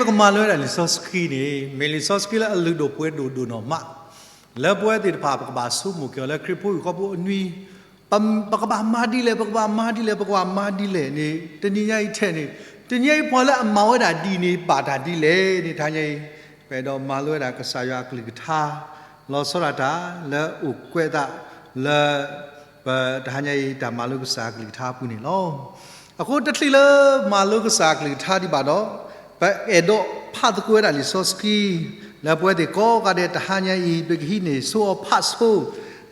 ပကမၤလိဝဲဒၣ်လံာ်စီဆှံန့ၣ် မ့ၢ်လံာ်စီဆှံလၢအလုၢ်ဒိၣ်ပှ့ၤဒိၣ်ဒိၣ်နီၢ်မး လၢပဝဲသ့ၣ်တဖၣ် ပကဘၣ်ဆိကမိၣ်က့ၤအီၤလၢခရံာ်ဖိဟံၣ်ဃီဖိအနွံ ပကဘၣ်မၤဒ်လဲၣ်, ပကဘၣ်မၤဒ်လဲၣ်, ပကဘၣ်မၤဒ်လဲၣ်န့ၣ် တနံၤညါအံၤထဲန့ၣ် တနံၤညါအံၤပှၤလၢအမၤဝဲဒၣ်ဒ်န့ၣ် ဘၣ်တၢ်ဒ်လဲၣ်န့ၣ် တဟါညါအံၤ ပအဲၣ်ဒိးမၤလိဝဲဒၣ်ကစၢ်ယွၤအကလုၢ်ကထါ လီၤဆီဒၣ်တၢ်လၢအိၣ်ကွဲးသးလၢ ပတဟါညါအံၤ တၢ်မၤလိကစၢ်အကလုၢ်ကထါအပူၤန့ၣ်လီၤ. အဃိတချုးလၢမၤလိကစၢ်အကလုၢ်ကထါဒံးဘၣ်ဒီး ပအဲၣ်ဒိးဖးသကိးဝဲဒၣ်လံာ်စီဆှံ လၢပဝဲသ့ၣ်ကိးဂၤဒဲးတဟါညါအံၤ ပကဟံးန့ၢ်ဆိအီၤဖးဆိ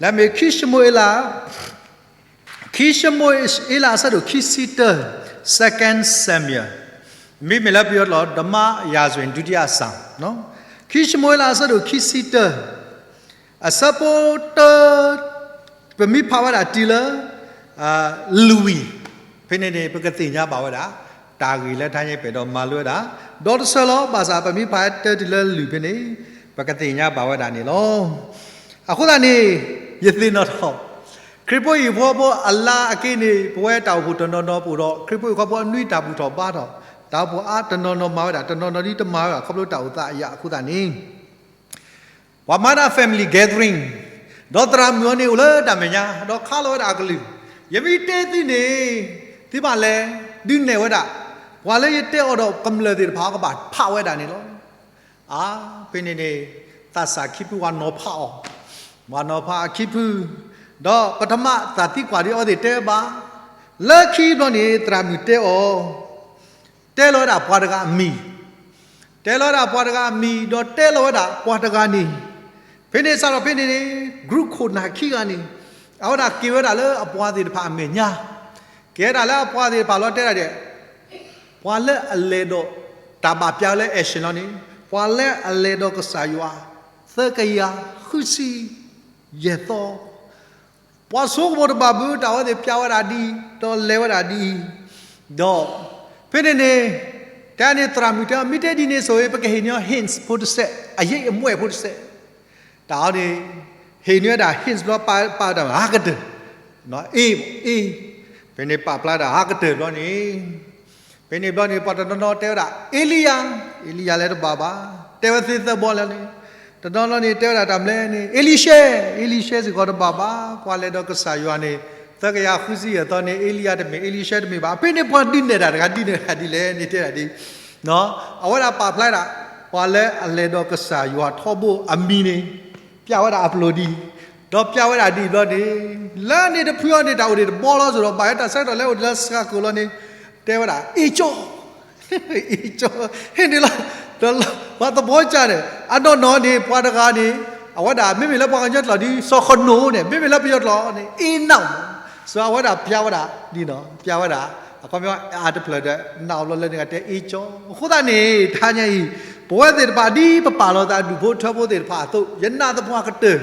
လၢမ့ၢ်ခံၡမူၤအ့လး ခံၡမူၤအ့လးအဆၢဒိၣ်ခံဆံတၢ Second Samuel မ့မ့ၢ်လၢပယီၤတလီၢ် ဓမ္မရာဇဝင် ဒုတိယစာ ခံၡမူၤအ့လးအဆၢဒိၣ်ခံဆံတၢ အဆၢဖိတၢ ပမ့ၢ်ဖးဝဲဒၣ်တုၤလၢ လွံၢ် ဖဲန့ၣ်န့ၣ် ပကသ့ၣ်ညါဘၣ်ဝဲဒၣ် တၢ်ဂ့ၢ်လၢတဟါညါအံၤပအဲၣ်ဒိးမၤလိဝဲဒၣ် ဒီးတဆၢလီၤ ဘၣ်ဆၣ်ပမ့ၢ်ဖးတၢတုၤလၢလွံၢ်ဖဲန့ၣ် ပကသ့ၣ်ညါဘၣ်ဝဲဒၣ်န့ၣ်လီၤ. အဃိသတးန့ၣ် ယသ့ၣ်နီၣ်ထီၣ် ခရံာ်ဖိဟံၣ်ဖိဃီဖိအလါအက့န့ၣ် ပဝဲတၢ်အိၣ်ဖှိၣ်တနီၤနီၤပအိၣ်ဒီး ခရံာ်ဖိဟံၣ်ဖိဃီဖိအနွံတၢ်ဘူၣ်ထီၣ်ဘါထီၣ် တၢ်အိၣ်ဖှိၣ်အါတနီၤနီၤမၤဝဲဒၣ် တနီၤနီၤဒ်တမၤဝဲဘၣ် ခီဖျိတၢ်အိၣ်သးအယၢ်အဃိသတးန့ၣ် ပှၤမၤဒၣ် family gathering ဒီးသရၣ်မုၣ်အီၤန့ၣ်အိၣ်လၢတၢ်မဲာ်ညါ ဒီးခးလီၤဝဲဒၣ်အကလုၢ် ယမ့ၢ်တဲသုန့ၣ် သုဘၣ်လဲၤဒုးနဲၣ်ဝဲဒၣ် ပှၤလၢယတဲအီၤဒီးကမျၢၢ်သ့ၣ်တဖၣ် ကဘၣ်ဖးဝဲဒၣ်န့ၣ်လီၤ. အါ ဖဲန့ၣ်န့ၣ် သးစၢ်ခံဖုဝဲနီၤဖးအီၤ ဝဲနီၤဖးအခံဖု ဒီးပထမသးသံကွၢ်ဒ်အဝဲသ့ၣ်တဲဘၣ် လၢခံဘျီန့ၣ် သရၣ်မုၣ်တဲအီၤ တဲလီၤဝဲဒၣ်ပှၤတဂၤအမံၤ တဲလီၤဝဲဒၣ်ပှၤတဂၤအမံၤ ဒီးတဲလီၤဝဲဒၣ်ပှၤတဂၤန့ၣ် ဖဲန့ၣ်စးထီၣ်ဖဲန့ၣ်န့ၣ် group ခိၣ်နၢ်ခံဂၤန့ၣ် အဝဲဒၣ်က့ၤဝဲဒၣ်လၢအပှၤသ့ၣ်တဖၣ်အမဲာ်ညါ က့ၤဝဲဒၣ်လၢအပှၤသ့ၣ်တဖၣ်လီၤတဲဒၣ်ဒဲး ပှၤလၢအလဲၤဒီး တၢ်ဘၣ်ပျးလၢ action လီၤန့ၣ် ပှၤလၢအလဲၤဒီးကစၢ်ယွၤ သၢကယၤဃုဆံယဲၢ်သီ ပှၤဆိကမိၣ်တဘၣ်ဘၣ် တၢ်ဝဲသ့ၣ်ပျးဝဲဒၣ်ဒ်အံၤ ဒီးလဲၤဝဲဒၣ်ဒ်အံၤ ဒီး ဖဲန့ၣ်န့ၣ် တၢ်န့ၣ်သရၣ်မုၣ်တဲ မ့ၢ်တဲဒ်န့ၣ်ဆိၣ်ဂ့ၤ ပကဟ့ၣ်န့ၢ်အီၤ hints ဖိတစဲး အရိပ်အမွဲဖိတစဲး တၢ်အီၤန့ၣ် ဟ့ၣ်န့ၢ်ဝဲဒၣ် hints ဘျီ ပာ်တၢ်ဟးကတၢၢ် အ့ အ့ ဖဲန့ၣ်ပာ်ဖျါဒၣ်ဟးကတၢၢ်ဘျီန့ၣ် ဖဲန့ၣ်ဘျီန့ၣ် ပှၤတနီၤနီၤတဲဝဲဒၣ် အ့လံယၤ အ့လံယၤလဲၤတဘၣ်ဘၣ် တဲဝဲသ့သၢဘီလၢာ်န့ၣ် တနီၤနီၤန့ၣ် တဲဝဲဒၣ်တၢ်မနုၤလဲၣ်န့ၣ် အ့လံၡဲ အ့လံၡဲစ့ၢ်ကီးတဘၣ်ဘၣ် ပှၤလဲၤဒီးကစၢ်ယွၤန့ၣ် သၢကယၤဃုဆံယဲၢ်သီန့ၣ် အ့လံယၤတမ့ၢ် အ့လံၡဲတမ့ၢ်ဘၣ် ဖဲန့ၣ်ပှၤဒုးနဲၣ်တၢ်တဂၤဒုးနဲၣ်တၢ်ဒ်လဲၣ်န့ၣ် တဲဒၣ်ဒ် အဝဲဒၣ်ပာ်ဖျါဒၣ် ပှၤလၢအလဲၤဒီးကစၢ်ယွၤထီဘိအမံၤန့ၣ် ပျးဝဲဒၣ်အပျိၢ်ဒ်အံၤ ဒီးပျးဝဲဒၣ်ဒ်အံၤဘျီန့ၣ် လၢန့ၣ်တဖုအီၤန့ၣ် တၢ်အိၣ်ဒံးတဘီလီၤစိၤဒီး ဘၣ်ဝဲတၢ်ဆၢကတီၢ်လၢအိၣ်ဒံးလၢစှၤကိာ်လီၤန့ၣ် တဲဝဲဒၣ် အ့ကၠီ အ့ကၠီ ဟဲန့ၣ်လီၤ ဒီးပှၤသဘီကၢ်န့ၣ် အနီၢ်နီၢ်န့ၣ် ပှၤတဂၤန့ၣ် အဝဲဒၣ် မ့မ့ၢ်လၢပှၤကညီကျိာ်ဒ် စီၤဃနိၣ်န့ၣ် မ့မ့ၢ်လၢပယီၤကျိာ်န့ၣ် အ့နီၣ် စီၤအဝဲဒၣ်ပျးဝဲဒၣ်ဒ်နီၣ် ပျးဝဲဒၣ် အခီပညီအါတဖျၢၣ်ဒီး နီၣ်ဘျီလၢန့ၣ်ကတဲအ့ကၠီ အဃိသတးန့ၣ် တဟါညါအံၤ ပဝဲသ့ၣ်တဖၣ်ဒ်ပပာ်လီၤသးဒူၣ်ဖိထၢဖိသ့ၣ်တဖၣ်အသိး ယနာ်သပှၢ်ကတၢၢ်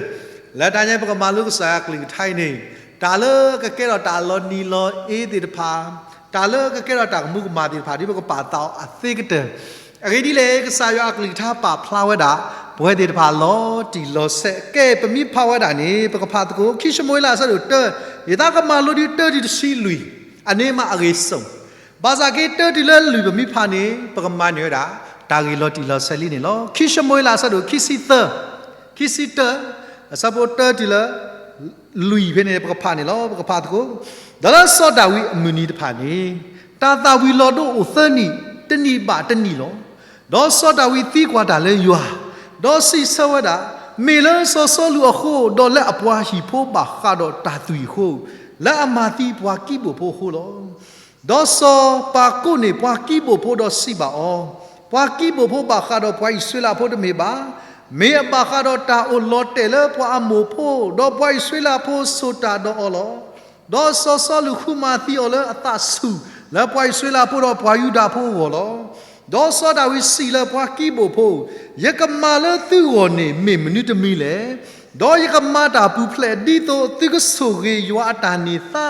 လၢတဟါညါပကမၤလိကစၢ်ယွၤကလုၢ်ကထါအံၤန့ၣ် တၢ်လၢကကဲထီၣ်တၢ်လီၤနံၤလီၤအ့သ့ၣ်တဖၣ် တၢ်လၢကကဲထီၣ်တၢ်ကမူကမၣ်သ့ၣ်တဖၣ် ဒ်ပကပာ်သးအီၤအသ့ကတၢၢ် အဂ့ၢ်ဒ်လဲၣ် ကစၢ်ယွၤအကလုၢ်ကထါပာ်ဖျါဝဲဒၣ် ပဝဲသ့ၣ်တဖၣ်လီၤတံၢ်လီၤဆဲး ကဲ ပမ့ၢ်ဖးဝဲဒၣ်န့ၣ် ပကဖးသကိး ခံၡမူၤအ့လးအဆၢဒိၣ်တၢ ယသးကမၤလိဒ်တၢတုၤတဆံလွံၢ် အန့ၣ်မးအဂ့ၤစိၤ ဘၣ်ဆၣ်က့ၤတၢတုၤလၢလွံၢ်ပမ့ၢ်ဖးန့ၣ် ပကမၤန့ၢ်ဝဲဒၣ် တၢ်ဂ့ၢ်လီၤတံၢ်လီၤဆဲးလံန့ၣ်လီၤ. ခံၡမူၤအ့လးအဆၢဒိၣ်ခံဆံသၢ ခံဆံတၢ အဆၢဖိတၢတုၤလၢ လွံၢ်ဖဲန့ၣ် ပကဖးန့ၣ်လီၤ. ပကဖးသကိး ဒီးလၢစီၤဒၤဝံးအမုၢ်နံၤတဖၣ်န့ၣ် တၢ်သၣ်ဝံၤလီၤဒိအိၣ်သၢနံၣ် တနံၣ်ဘၣ်တနံၣ်လီၤ. ဒီးစီၤဒၤဝံးသံကွၢ်တၢ်လၢယွၤ, ဒီးစံးဆၢဝဲဒၣ်, မ့ၢ်လၢစီၤစီလူးအဃိ, ဒီးလၢအပှၤဟံၣ်ဖိဘၣ်ဃးဒီးတၢ်သွံၣ်အဃိ, လၢအမၤသံပှၤကံးဘိၣ်ဖိအဃိလီၤ. ဒီးစီၤပၤကိးန့ၢ်ပှၤကံးဘိၣ်ဖိဒီးစံးဘၣ်အီၤ, ပှၤကံးဘိၣ်ဖိဘၣ်ဃးဒီးပှၤအံၣ်စရ့လးဖိတမ့ၢ်ဘၣ်. မ့ၢ်အဘၣ်ဃးဒီးတၢ်အိၣ်လီၤတဲာ်လၢပှၤအမိၣ်ဖိ, ဒီးပှၤအံၣ်စရ့လးဖိစိာ်တၢ်ဒီးအီၤလီၤ. ဒီးစီၤစီလူးဃုမၤသံအီၤလၢအသးဆူၣ် လၢပှၤအံၣ်စရ့လးဖိဒီးပှၤယူဒၤဖိအဂီၢ်လီၤ. ဒီးစီၤဒၤဝံးစံးလၢပှၤကံးဘိၣ်ဖိ, ယကမၤလၢသုဂီၢ်န့ၣ်မ့ၢ်မနုၤတမံၤလဲၣ်. ဒီးယကမၤတၢ်ပူၤဖျဲး ဒ်သိးသုကဆိၣ်ဂ့ၤယွၤအတၢ်န့ၢ်သါ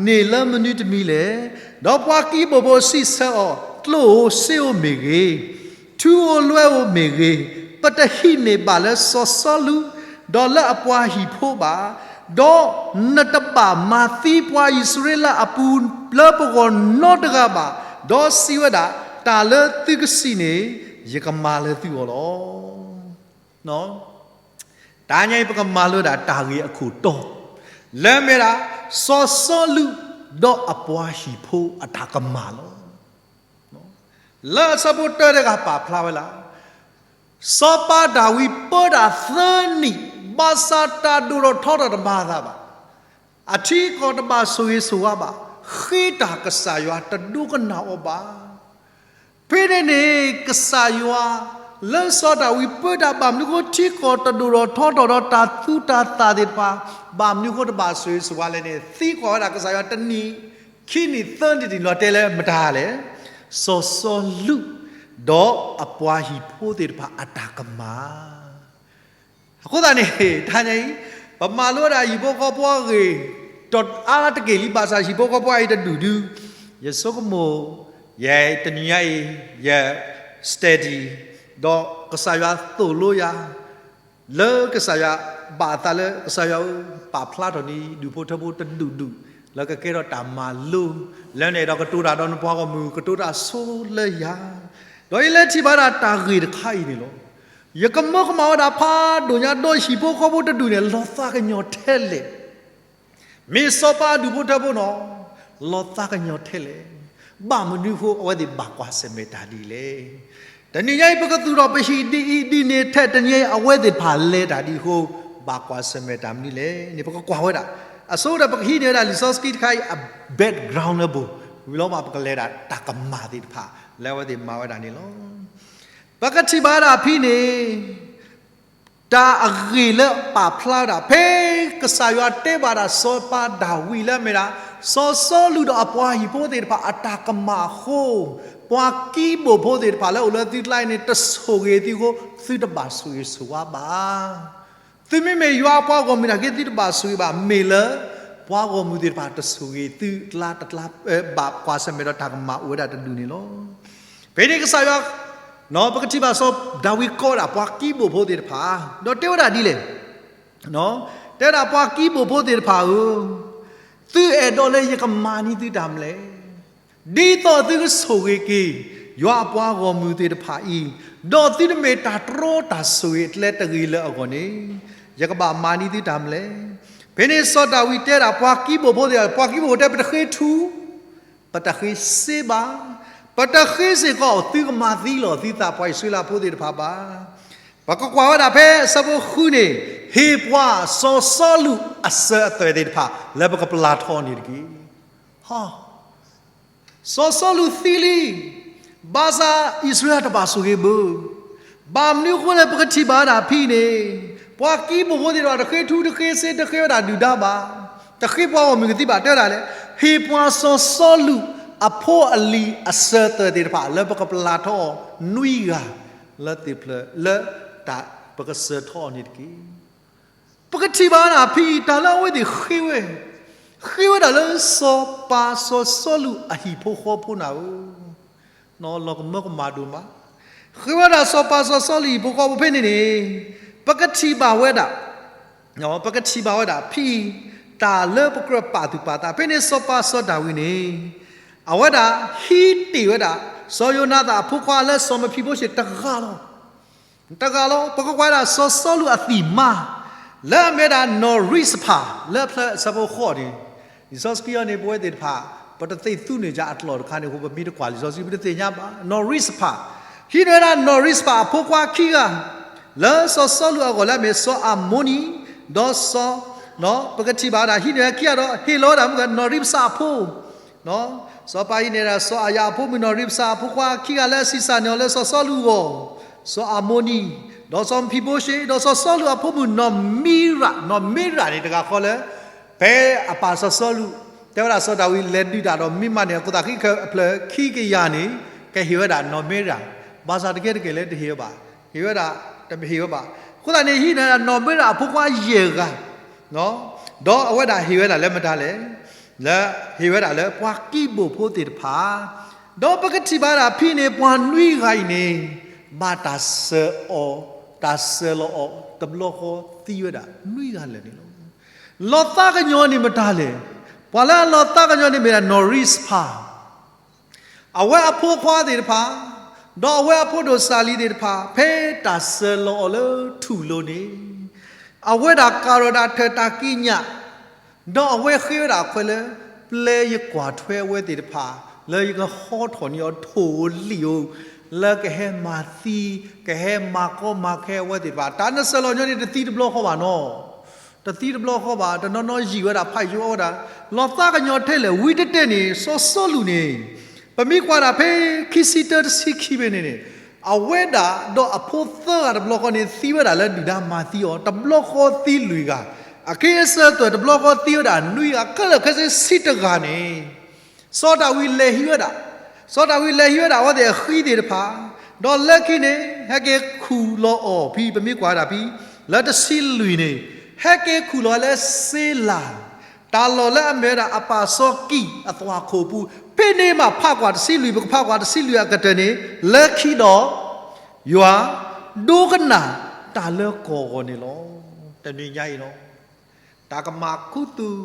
န့ၣ်လၢမနုၤတမံၤလဲၣ်. ဒီးပှၤကံးဘိၣ်ဖိစံးဆၢအီၤ, ကျိၣ်ဧိၤစ့ဧိၤမ့ၢ်ဂ့ၤ, ထူဧိၤလွဲဧိၤမ့ၢ်ဂ့ၤ, ပတဟံးန့ၢ်ဘၣ်လၢစီၤစီလူး, ဒီးလၢအပှၤဟံၣ်ဖိဘၣ်. ဒီးနတဘၣ်မၤသံပှၤအံၣ်စရ့လးအပူၤလၢပဂီၢ်နီတဂၤဘၣ်. ဒီးစံးဝဲဒၣ်, တၢ်လၢသုကစံးန့ၣ် ယကမၤလၢသုဂီၢ်လီၤ. တနံၤအံၤပကမၤလိဒၣ်တၢ်ဂ့ၢ်အခိၣ်တီ လၢအမ့ၢ်ဒၣ် စီၤစီလူး ဒီးအပှၤဟံၣ်ဖိအတၢ်ကမၣ်လီၤ. လၢအဆၢဖိတၢတဂၤပာ်ဖျါဝဲလၢ စီၤပၤဒၤဝံးပၢတၢ်သၢနံၣ် ဘၣ်ဆၣ်တၢ်ဒိၣ်ထီၣ်ထီထီၣ်တဘၣ်အသးဘၣ်, အထံအကီၢ်တဘၣ်ဆိၣ်ဂ့ၤဆိၣ်ဝါဘၣ်, ဃ့တၢ်ကစၢ်ယွၤတဒိကနၣ်အီၤဘၣ်. ဖဲန့ၣ်န့ၣ် ကစၢ်ယွၤ လၢစီၤဒၤဝံးပၢတၢ်ဘၣ်မနုၤအဃိ ထံကီၢ်တဒိၣ်ထီၣ်ထီထီၣ်ဒီးတၢ်သူတၢ်သၣ်သ့ၣ်တဖၣ် ဘၣ်မနုၤအဃိတဘၣ်ဆိၣ်ဂ့ၤဆိၣ်ဝါလဲၣ်န့ၣ် သံကွၢ်ဝဲဒၣ်ကစၢ်ယွၤတနံၣ် ခံနံၣ်သၢနံၣ်တနံၣ်လီၤတဲလၢမတၤလဲၣ်, စီၤစီလူး ဒီးအပှၤဟံၣ်ဖိသ့ၣ်တဖၣ်အတၢ်ကမၣ် အဃိသတးန့ၣ် တနံၤအံၤ ပမၤလိဝဲဒၣ်ဟံၣ်ဖိဃီဖိအဂ့ၢ် ဒီးအါတက့ၢ်လံ ဘၣ်ဆၣ်ဟံၣ်ဖိဃီဖိအံၤတဒူၣ်ဒု ယဆိကမိၣ် ယတနံၤညါအံၤ ယ study ဒီးကစၢ်ယွၤသိၣ်လိယၤ လၢကစၢ်ယွၤဘၣ်အသးလၢကစၢ်ယွၤဧၢ ပာ်ဖျါထီၣ်န့ၢ်ဒူၣ်ဖိထၢဖိတဒူၣ်ဒု လၢကကဲထီၣ်တၢ်မၤလိ လၢန့ၣ်ဒီးကတိၤတၢ်ဒီးနပှၤဂီၢ်မုၢ် ကတိၤတၢ်ဆိလၢယၤ ဒီးယလဲၤထံၣ်ဘၣ်ဒၣ်တၢ်ဂ့ၢ်တခါအံၤန့ၣ်လီၤ. ယကမၢကမၣ်ဝဲဒၣ်ဖးဒိၣ်ညါဒီးဟံၣ်ဖိဃီဖိတဒူၣ်န့ၣ် လီၤသးကညီၤထဲလဲၣ် မ့ၢ်စီၤပၤအဒူၣ်ဖိထၢဖိနီၤ လီၤသးကညီၤထဲလဲၣ်. ဘၣ်မနုၤအဃိအဝဲသ့ၣ်ဘၣ်ကွၢ်ဆၢၣ်မဲာ်တၢ်ဒ်လဲၣ်. တနံၤညါအံၤ ပကသူၣ်ထီၣ်ပဟံၣ်ဒ်အံၤဒ်န့ၣ်ထဲတနံၤညါအံၤ အဝဲသ့ၣ်တဖၣ်လဲၤတၢ်ဒ်အဃိ ဘၣ်ကွၢ်ဆၢၣ်မဲာ်တၢ်မနုၤလဲၣ်န့ၣ် ပကကွၢ်ဝဲဒၣ်. အဆိကတၢၢ် ပကဟံးန့ၢ်ဝဲဒၣ်လံာ်စီဆှံတခါအံၤအ background လၢပူၤ ဝံၤလီၤဘၣ် ပကလဲၤဒၣ်တၢ်ကမၣ်သ့ၣ်တဖၣ် လၢအဝဲသ့ၣ်မၤဝဲဒၣ်န့ၣ်လီၤ. ပကထံၣ်ဘၣ်ဒၣ်ဖဲန့ၣ် တၢ်အဂ့ၢ်လၢပာ်ဖျါဝဲဒၣ် ဖဲကစၢ်ယွၤတဲဘၣ်ဒၣ်စီၤပၤဒၤဝံးလၢအမ့ၢ်ဒၣ် စီၤစီလူးဒီးအပှၤဟံၣ်ဖိသ့ၣ်တဖၣ်အတၢ်ကမၣ်အဃိ ပှၤကံးဘိၣ်ဖိသ့ၣ်တဖၣ်လၢအိၣ်လၢသုကျါအံၤန့ၣ် တဆိၣ်ဂ့ၤသုအဃိ သုတဘၣ်ဆိၣ်ဂ့ၤဆိၣ်ဝါဘၣ်. သုမ့မ့ၢ်ယွၤအပှၤဂီၢ်မုၢ်နာ်က့ သုတဘၣ်ဆိၣ်ဂ့ၤဘၣ် မ့ၢ်လၢ ပှၤဂီၢ်မုၢ်သ့ၣ်တဖၣ်တဆိၣ်ဂ့ၤသု တကျါတကျါ ဘၣ်ကွၢ်ဆၢၣ်မဲာ်ဒီးတၢ်ကမၣ်အိၣ်ဝဲဒၣ်တဒူၣ်န့ၣ်လီၤ. ဖဲန့ၣ်ကစၢ်ယွၤ ပကထံၣ်ဘၣ်စီၤဒၤဝံးကိးဝဲဒၣ်ပှၤကံးဘိၣ်ဖိသ့ၣ်တဖၣ် ဒီးတဲဝဲဒၣ်ဒ်လဲၣ်, တဲဝဲဒၣ်ပှၤကံးဘိၣ်ဖိသ့ၣ်တဖၣ်ဧၢ, သုအဲၣ်ဒိးလၢယကမၤန့ၢ်သုတၢ်မနုၤလဲၣ်. ဒ်သိးသုကဆိၣ်ဂ့ၤက့ၤ ယွၤအပှၤဂီၢ်မုၢ်သ့ၣ်တဖၣ်အံၤ, ဒီးသုတမ့ၢ်တၢ်တြီတၢ်ဆိၣ်ဂ့ၤအကျဲတဂ့ၤလၢအဂီၢ်န့ၣ်, ယကဘၣ်မၤန့ၢ်သုတၢ်မနုၤလဲၣ်. ဖဲန့ၣ်စီၤဒၤဝံးတဲဒၣ်ပှၤကံးဘိၣ်ဖိသ့ၣ်တဖၣ်, ပှၤကံးဘိၣ်ဖိတဲ ပတဃ့ထူ, ပတဃ့စ့ဘၣ်, ပတဃ့စ့ၢ်ကီး သုကမၤသံလီၤသုသးပှၤအံၣ်စရ့လးဖိသ့ၣ်တဖၣ်ဘၣ်. ပကကွၢ်ဝဲဒၣ်ဖဲအဆၢဖိဃုန့ၣ်, ဟ့ၣ်ပှၤစီၤစီလူးအစၢၤအသွဲၣ်သ့ၣ်တဖၣ် လၢပကပျၢ်ထီၣ်န့ၣ်တက့ၢ်. စီၤစီလူးသံလံ, ဘၣ်ဆၣ်အံၣ်စရ့လးတဘၣ်ဆိၣ်ဂ့ၤဘၣ်. ဘၣ်မနုၤအဃိလၢပကထံၣ်ဘၣ်ဝဲဒၣ်ဖဲန့ၣ်, ပှၤကံးဘိၣ်ဖိသ့ၣ်တဖၣ် တဃ့ထူတဃ့စ့တဃ့ဝဲဒၣ်ဒုၣ်ဒါဘၣ်, တဃ့ပှၤဂီၢ်မုၢ်ကသံဘၣ် တဲဝဲဒၣ်လဲၣ်, ဟ့ၣ်ပှၤစီၤစီလူးအဖိအလံၤအစၢၤအသွဲၣ်သ့ၣ်တဖၣ် လၢပကပျၢ်ထီၣ်အီၤနွံဂၤ လၢသ့ၣ်ဖျၢၣ်လၢတၢ်ပကစၢၤထီၣ်အီၤန့ၣ်တက့ၢ်. ပကထံၣ်ဘၣ်ဝဲဒၣ်ဖဲအံၤ တၢ်လၢအဝဲသ့ၣ်ဃ့ဝဲ, ဃ့ဝဲဒၣ်လၢစီၤပၤစီၤစီလူးအဟံၣ်ဖိဃီဖိနၤဧၢ, လီၤကမၢကမၣ်ဒိၣ်မး, ဃ့ဝဲဒၣ်စီၤပၤစီၤစီလူးအဟံၣ်ဖိဃီဖိဖဲန့ၣ်န့ၣ်, ပကထံၣ်ဘၣ်ဝဲဒၣ် ပကထံၣ်ဘၣ်ဝဲဒၣ်ဖဲအံၤ တၢ်လၢပကြၢးပာ်သူၣ်ပာ်သး ဖဲန့ၣ်စီၤပၤစီၤဒၤဝံးန့ၣ်, အဝဲဒၣ်ဟံးတ့ၢ်ဝဲဒၣ် စီၤယိၤနၤသၣ်အဖိခွါလၢစီၤမံၤဖံဘိရှ့ၣ်တဂၤလီၤ. တဂၤလီၤ. ပကကွၢ်ဒၣ်စီၤစီလူးအသံၣ်မါ လၢအမ့ၢ်ဒၣ်နီၢ်ရံးစဖၢၣ် လၢအဖျါအဆၢဖိဃိးန့ၣ်, လံာ်စီဆှံအံၤန့ၣ် ပဝဲသ့ၣ်တဖၣ် ပတသ့ၣ်သူန့ၢ်ဒံးအကျိာ်တခါန့ၣ်အဃိ ပမ့ၢ်တကွၢ်လံာ်စီဆှံ ပတသ့ၣ်ညါဘၣ်. နီၢ်ရံးစဖၢၣ်, ဟံးန့ၢ်ဝဲဒၣ်နီၢ်ရံးစဖၢၣ်အဖိခွါခံဂၤ လၢစီၤစီလူးအဂီၢ်လၢအမ့ၢ်စီၤအမိနံၤ, ဒီးစီၤ, ပကထံၣ်ဘၣ်ဝဲဒၣ် ဟံးန့ၢ်ခံဂၤဒီး ဟ့ၣ်လီၤဝဲဒၣ်မုၢ်နီၢ်ရံးစဖၢၣ်အဖိ စီၤပၤဟံးန့ၢ်ဒၣ် စီၤအၤယၤအဖိမုၣ်နီၢ်ရံးစဖၢၣ်အဖိခွါခံဂၤလၢအဆံးစၢ်န့ၢ်အီၤလၢစီၤစီလူးအဂီၢ်, စီၤအမိနံၤ, ဒီးစီၤမံၤဖံဘိရှ့ၣ်, ဒီးစီၤစီလူးအဖိမုၣ်နီၢ်မံရၣ်, နီၢ်မံရၣ်န့ၣ်တဂၤဃီလၢ ဖဲအပၢ်စီၤစီလူး တဲဝဲဒၣ်စီၤဒၤဝံးလဲၤဒုးတၢ်ဒီးမ့ၢ်မးန့ၣ် အခိၣ်သးဃံခဲအဖျၢၣ်ခံကယၤန့ၣ် ကဟ့ၣ်ဝဲဒၣ်နီၢ်မံရၣ်, ဘၣ်ဆၣ်တကဲတကဲလဲၣ်တဟ့ၣ်ဝဲဘၣ်, ဟ့ၣ်ဝဲဒၣ်, တဟ့ၣ်ဝဲဘၣ်. အဃိသတးန့ၣ် ဟံးန့ၢ်ဒၣ်နီၢ်မံရၣ်အဖိခွါယဲၢ်ဂၤ ဒီးအဝဲဒၣ်ဟ့ၣ်ဝဲဒၣ်လၢမတၤလဲၣ်, လၢဟ့ၣ်ဝဲဒၣ်လၢပှၤကံးဘိၣ်ဖိသ့ၣ်တဖၣ်, ဒီးပကထံၣ်ဘၣ်ဒၣ်ဖဲန့ၣ် ပှၤနွံဂၤအံၤန့ၣ် ဘၣ်တၢ်စၢၤအီၤ, တၢ်စၢၤလီၤအီၤ တဘျီဃီသံဝဲဒၣ်နွံဂၤလၢာ်န့ၣ်လီၤ. လီၤသးကညီၤန့ၣ်မတၤလဲၣ်, ပှၤလၢအလီၤသးကညီၤန့ၣ်မ့ၢ်ဒၣ်နီၢ်ရံးစဖၢၣ်, အဝဲအဖိခွါသ့ၣ်တဖၣ် ဒီးအဝဲအဖိဒိၣ်စၢ်လံၤသ့ၣ်တဖၣ် ဖဲတၢ်စၢၤလီၤအီၤလၢထူၣ်လိၤန့ၣ်, အဝဲဒၣ်ကၤထီၣ်ဒၣ်ထၢၣ်တၢ်ကံးညာ်, ဒီးအဝဲဃ့ဝဲဒၣ်အခွဲးလၢ ပျဲယကွၢ်ထွဲအဝဲသ့ၣ်တဖၣ် လၢယကဟီထီၣ်န့ၢ်အီၤထိၣ်ဧိၤလံာ်ဧိၤ, လၢကဟဲမၤသံ, ကဟဲမၤကီမၤခဲအဝဲသ့ၣ်တဖၣ်, တၢ်နစၢၤလီၤညီန့ၣ် တသံတဘျီဃီဘၣ်နီၤ. တသံတဘျီဃီဘၣ်, တနီၤနီၤယံာ်ဝဲဒၣ် ဖးယိးဝဲဒၣ်, လီၤသးကညီၤထဲလဲၣ် ဝံတတဲန့ၣ် စီၤစီလူးန့ၣ်, ပမ့ၢ်ကွၢ်ဒၣ်ဖဲ ခံဆံတၢတဆံခံဖဲန့ၣ်န့ၣ်, အဝဲဒၣ်ဒီးအဖိသၢဂၤတဘျီဃီန့ၣ် သံဝဲဒၣ်လၢဒုၣ်ဒါမၤသံအီၤ တဘျီဃီသံလွံၢ်ဂၤ, အခ့အစၢၤသွဲၣ်တဘျီဃီသံဝဲဒၣ်နွံဂၤ ခဲလၢာ်ခဲဆ့ဆံတဂၤန့ၣ် စီၤဒၤဝံးလဲၤဟံးဝဲဒၣ်, စီၤဒၤဝံးလဲၤဟံးဝဲဒၣ်အဝဲသ့ၣ်အဃံသ့ၣ်တဖၣ်, ဒီးလၢခံန့ၣ် ဟဲက့ၤခူၣ်လီၤအီၤဖဲ ပမ့ၢ်ကွၢ်ဒၣ်ဖဲ လၢတဆံလွံၢ်န့ၣ်, ဟဲက့ၤခူၣ်လီၤလၢစ့လၤ, တၢ်လီၢ်လၢအမ့ၢ်ဝဲဒၣ်အပၢ်စီၤကံၣ်အသွၣ်ခိၣ်ပူၤ, ဖဲန့ၣ်မးဖးကွၢ်တဆံလွံၢ် ပကဖးကွၢ်တဆံလွံၢ်အကတၢၢ်န့ၣ် လၢခံဒီး ယွၤဒိကနၣ်တၢ်လၢကိာ်ဂီၤန့ၣ်လီၤ. တနံၤညါအံၤလီၤ. တၢ်ကမၣ်ခူသူၣ်,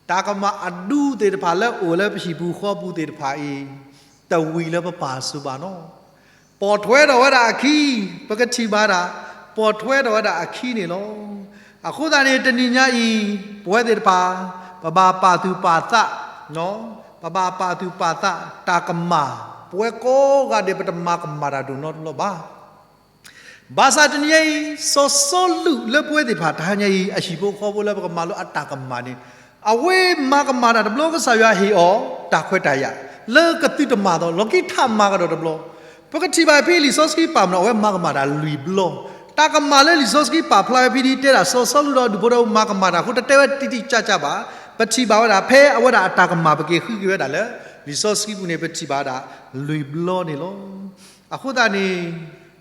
တၢ်ကမၣ်အဒူသ့ၣ်တဖၣ်လၢအိၣ်လၢပဟံၣ်ပူၤဃီပူၤသ့ၣ်တဖၣ်အံၤ, တဝံၤလၢပပာ်စူၤဘၣ်နီၤ. ပိာ်ထွဲထီၣ်ဝဲဒၣ်အခံ, ပကထံၣ်ဘၣ်ဒၣ်, ပိာ်ထွဲထီၣ်ဝဲဒၣ်အခံန့ၣ်လီၤ. အဃိသတးန့ၣ် တနံၤညါအံၤ ပဝဲသ့ၣ်တဖၣ် ပဘၣ်ပာ်သူၣ်ပာ်သး, ပဘၣ်ပာ်သူၣ်ပာ်သး တၢ်ကမၣ်, ပဝဲကိးဂၤဒဲး ပတမၤကမၣ်တၢ်ဒိၣ်နီတဘျီဘၣ်. ဘၣ်ဆၣ်တနံၤညါအံၤ စီၤစီလူးလၢပဝဲသ့ၣ်တဖၣ်တဟါညါအံၤ အဟံၣ်ဖိဃီဖိလၢပကမၤလိအတၢ်ကမၣ်န့ၣ်, အဝဲမၤကမၣ်တၢ်တဘျီ ကစၢ်ယွၤဟ့ၣ်အီၤတၢ်ခွဲးတၢ်ယာ် လၢကသုတမၤသီ လီၤက့ၤထးမၤကဒီးတဘျီ, ပကထံၣ်ဘၣ်ဖဲလံာ်စီဆှံပာ်မနီၤ အဝဲမၤကမၣ်တၢ်လွံၢ်ဘျီ, တၢ်ကမၣ်လၢလံာ်စီဆှံပာ်ဖျါဝဲဖဲဒ်တဲဒၣ် စီၤစီလူးဒီးဒူၣ်ဖိထၢဖိမၤကမၣ်တၢ်အဃိ တတဲဝဲတံၢ်တံၢ်စၢ်စၢ်ဘၣ်, ပထံၣ်ဘၣ်ဝဲဒၣ် ဖဲအဝဲဒၣ်အတၢ်ကမၣ် ပက့ၤဃုက့ၤဝဲဒၣ်လၢ လံာ်စီဆှံပူၤန့ၣ် ပထံၣ်ဘၣ်ဝဲဒၣ်လွံၢ်ဘျီန့ၣ်လီၤ. အဃိသတးန့ၣ်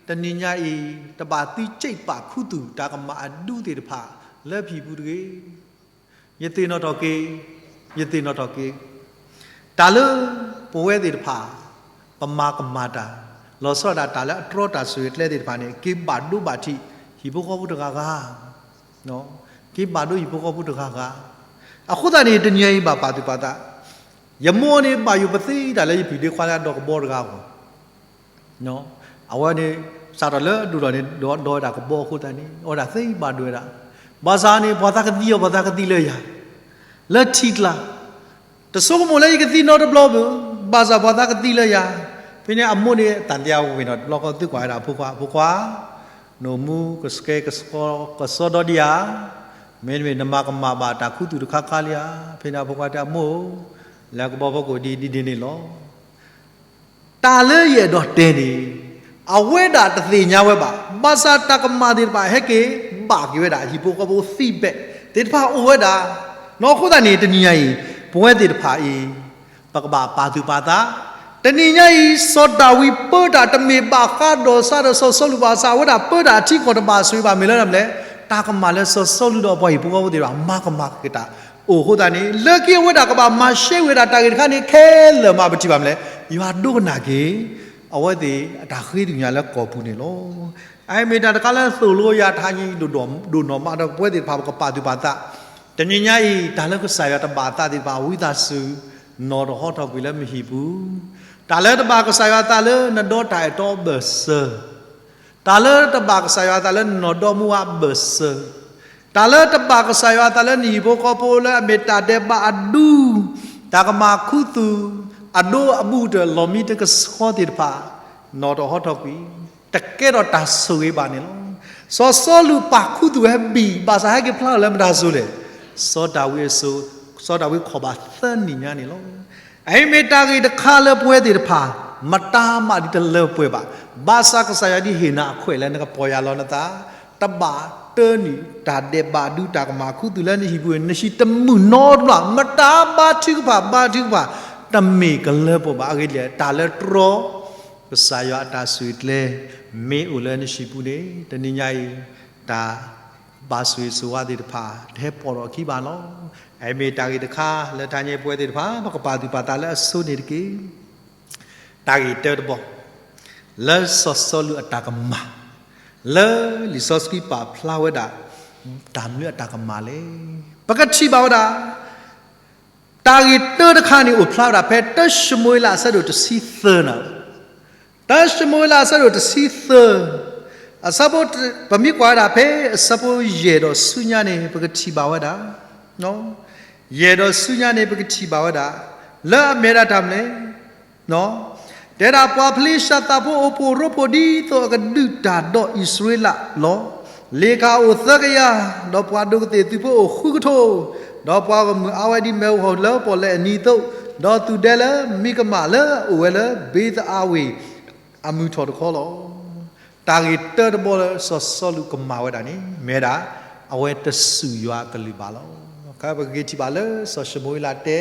တနံၤညါအံၤ တဘၣ်သံစ့းပာ်ခူသူၣ် တၢ်ကမၣ်အဒူသ့ၣ်တဖၣ် လၢပဟံၣ်ပူၤတဂ့ၤ. ယသ့ၣ်နီၣ်ထီၣ်က့ၤ, ယသ့ၣ်နီၣ်ထီၣ်က့ၤ, တၢ်လၢပဝဲသ့ၣ်တဖၣ် ပမၤကမၣ်တၢ်, လီၤဆီဒၣ်တၢ်လၢအတြီတၢ်ဆိၣ်ဂ့ၤကျဲသ့ၣ်တဖၣ်န့ၣ် က့ၤဘၣ်ဒိဘၣ်ထံး ဟံၣ်ဖိဃီဖိတဂၤဂၤ, က့ၤဘၣ်ဒိဟံၣ်ဖိဃီဖိတဂၤဂၤ. အဃိသတးန့ၣ် တနံၤညါအံၤဘၣ်ပာ်သူၣ်ပာ်သး, ယမိၢ်န့ၣ်ဘၣ်ယိၣ်ပသ့တၢ်လၢယပုၢ်ဒ့ခွါလၢအဒီကဘီတဂၤအဂီၢ် အဝဲန့ၣ် စးထီၣ်လၢအဒိၣ်ထီၣ်န့ၣ် ဒီးဝဲဒၣ်ကဘီအဃိသတးန့ၣ် အဝဲဒၣ်သ့ဘၣ်ဒိဝဲဒၣ်, ဘၣ်ဆၣ်န့ၣ် ပှၤသးကသံအီၤ ပှၤသးကသံလၢယၤ, လၢထံကျါ, တဆိကမိၣ်လၢယကသံနီတဘျီဘၣ်, ဘၣ်ဆၣ်ပှၤသးကသံလၢယၤ, ဖဲန့ၣ်အမိၢ်န့ၣ် သံသယဝဲနီၤ တဘျီဃီသုကွၢ်ဝဲဒၣ်အဖိခွါ, အဖိခွါ, နအိၣ်မူကဆှဲကဆှီကစီဒီဒံးဧါ, မ့တမ့ၢ်နမၤကမၣ်ဘၣ်တၢ်ခူသူၣ်တခါခါလံဧါ, ဖဲန့ၣ်အဖိခွါတဲအမိၢ်ဧၢ, လၢကဘီဖီခိၣ်ဒ်ဒ်န့ၣ်န့ၣ်လီၤ. တၢ်လၢယအဲၣ်ဒိးတဲန့ၣ်, အဝဲဒၣ်တသ့ၣ်ညါဝဲဘၣ်, ဘၣ်ဆၣ်တၢ်ကမၣ်သ့ၣ်တဖၣ်ဟဲက့ၤဘၣ်က့ၤဝဲဒၣ် ဟံၣ်ဖိဃီဖိသ့ၣ်တဖၣ်အိၣ်ဝဲဒၣ်, နီၢ်အဃိသတးန့ၣ် တနံၤညါအံၤ ပဝဲသ့ၣ်တဖၣ်အံၤ ပကဘၣ်ပာ်သူၣ်ပာ်သး, တနံၤညါအံၤ စီၤဒၤဝံးပၢတၢ်တမ့ၢ်ဘၣ်ဃးဒီးစးဒီးစီၤစီလူးဘၣ်ဆၣ် အဝဲဒၣ်ပၢတၢ်အထံကီၢ်တဘၣ်ဆိၣ်ဂ့ၤဘၣ်မ့ၢ်လၢမနုၤလဲၣ်, တၢ်ကမၣ်လၢစီၤစီလူးဒီးအပှၤဟံၣ်ဖိဃီဖိသ့ၣ်တဖၣ် မၤကမၣ်က့ၤတၢ်အိၣ်အဃိသတးန့ၣ် လၢခံအဝဲဒၣ်ကဘၣ်မၤရှဲဝဲဒၣ်တၢ်ဂ့ၢ်တခါန့ၣ် ခဲလၢာ်မးပထံၣ်ဘၣ်မနုၤလဲၣ်, ယွၤဒိကနၣ်က့ၤ အဝဲသ့ၣ်အတၢ်ဃ့ကညးလၢကီၢ်ပူၤန့ၣ်လီၤ. အအံၤမ့ၢ်တၢ်တခါလၢသိၣ်လိယၤတဟါညါအံၤ ဒိၣ်နီၢ်မးဒီးပဝဲသ့ၣ်တဖၣ်ပကပာ်သူၣ်ပာ်သး, တနံၤညါအံၤ တၢ်လၢကစၢ်ယွၤတဘၣ်အသးသ့ၣ်တဖၣ် အဝံသးစူၤ နီၣ်တဟီထီၣ်ကွံာ်လၢနဟံၣ်ပူၤ, တၢ်လၢတဘၣ်ကစၢ်ယွၤအသးလၢနဒီတၢ်အဲၣ်တီဘၢၣ်စၢၤ တၢ်လၢတဘၣ်ကစၢ်ယွၤအသးလၢနနီၢ်ဒီမူအဘၢၣ်စၢၤ, တၢ်လၢတဘၣ်ကစၢ်ယွၤအသးလၢနဟံၣ်ဖိဃီဖိလၢအမ့ၢ်တၢ်ဒဲးဘးအဒူ, တၢ်ကမၣ်ခူသူၣ်, အဒိအဘူးတၢ်လီၢ်မံတကဆှီသ့ၣ်တဖၣ်, နီၣ်တဟီထီၣ်ကွံာ်, တကဲထီၣ်တၢ်ဆိၣ်ဂ့ၤဘၣ်န့ၣ်လီၤ. စီၤစီလူးပာ်ခူသူၣ်ဝဲဘံၣ် ဘၣ်ဆၣ်ဟဲက့ၤဖျါထီၣ်လၢမတၤစိၤလဲၣ်, စီၤဒၤဝံးအစိၤ, စီၤဒၤဝံးခီၣ်ဘၣ်သၢနံၣ်ညါန့ၣ်လီၤ. အအံၤမ့ၢ်တၢ်ဂ့ၢ်တခါလၢပဝဲသ့ၣ်တဖၣ် မတၤမးဒ်တလၢပှဲၤဘၣ်, ဘၣ်ဆၣ်ကစၢ်ယွၤဒ်ဟ့ၣ်နၤအခွဲးလၢနကပီၢ်ယၢ်လီၤနသး, တဘၣ်တၢနုာ်တၢ်ဒဲးဘးဒူတၢ်ကမၣ်ခူသူၣ်လၢနဟံၣ်ပူၤ နဟံၣ်တမုာ်နီတဘျီ, မတၤဘါထုကဖၣ်ဘါထုကဖၣ် တမ့ၢ်ကလၢပှဲၤဘၣ်. အဂ့ၢ်ဒ်လဲၣ်, တၢ်လၢတြီ ကစၢ်ယွၤအတၢ်ဆိၣ်ဂ့ၤကျဲ မ့ၢ်အိၣ်လၢနဟံၣ်ပူၤန့ၣ် တနံၤညါအံၤ တၢ်ဘၣ်ဆိၣ်ဂ့ၤဆိၣ်ဝါသ့ၣ်တဖၣ် တဟဲပိာ်ထီၣ်အခံဘၣ်လီၤ. အအံၤမ့ၢ်တၢ်ဂ့ၢ်တခါလၢတဟါညါပဝဲသ့ၣ်တဖၣ် ပကပာ်သူၣ်ပာ်သးလၢအဆိန့ၣ်တက့ၢ်. တၢ်ဂ့ၢ်တၢတဘီ လၢစီၤစီလူးအတၢ်ကမၣ် လၢလံာ်စီဆှံပာ်ဖျါဝဲဒၣ် တၢ်မနုၤအတၢ်ကမၣ်လဲၣ်. ပကထံၣ်ဘၣ်ဝဲဒၣ် တၢ်ဂ့ၢ်တၢတခါန့ၣ် အိၣ်ဖျါဝဲဒၣ်ဖဲ တၢၡမူၤအ့လး အဆၢဒိၣ်တဆံသၢန့ၣ် တၢၡမူၤအ့လးအဆၢဒိၣ်တဆံသၢ, အဆၢဖိ, ပမ့ၢ်ကွၢ်ဝဲဒၣ်ဖဲအဆၢဖိယဲၢ်ဒီးဆူညါန့ၣ် ပကထံၣ်ဘၣ်ဝဲဒၣ်, ယဲၢ်ဒီးဆူညါန့ၣ် ပကထံၣ်ဘၣ်ဝဲဒၣ်, လၢအမ့ၢ်ဝဲဒၣ်တၢ်မနုၤလဲၣ် တဲဒၣ်ပှၤဖလ့ၡသးဖိအိၣ်ဖှိၣ်ရိဖှိၣ်ဒ်သိးအကဒုးတၢ်ဒီးအံၣ်စရ့လးလီၤ. လ့ၤကၤအိၣ်သၢကယၤ, ဒီးပှၤဒိၣ်ကသ့ၣ်သုးဖိအိၣ်ဃုကထိ, ဒီးပှၤဂီၢ်မုၢ်အါဝဲဒ်မ့ၣ်အူဟီၣ်လၢပီၣ်လဲၣ်အနံၤအသိး, ဒီးသုးဒဲလၢမံကမၣ်လၢအအိၣ်ဝဲလၢဘ့းသအါဝ့ၢ် အမုၢ်ထီၣ်တခီလီၤ. တၢ်ဂ့ၢ်တၢတဘီလၢစီၤစီလူးကမၤဝဲဒၣ်န့ၣ် မ့ၢ်ဝဲဒၣ် အဝဲတစူၢ်ယွၤအကလုၢ်ဘၣ်လီၤ. ပကထံၣ်ဘၣ်လၢစီၤၡမူၤအ့လးတဲ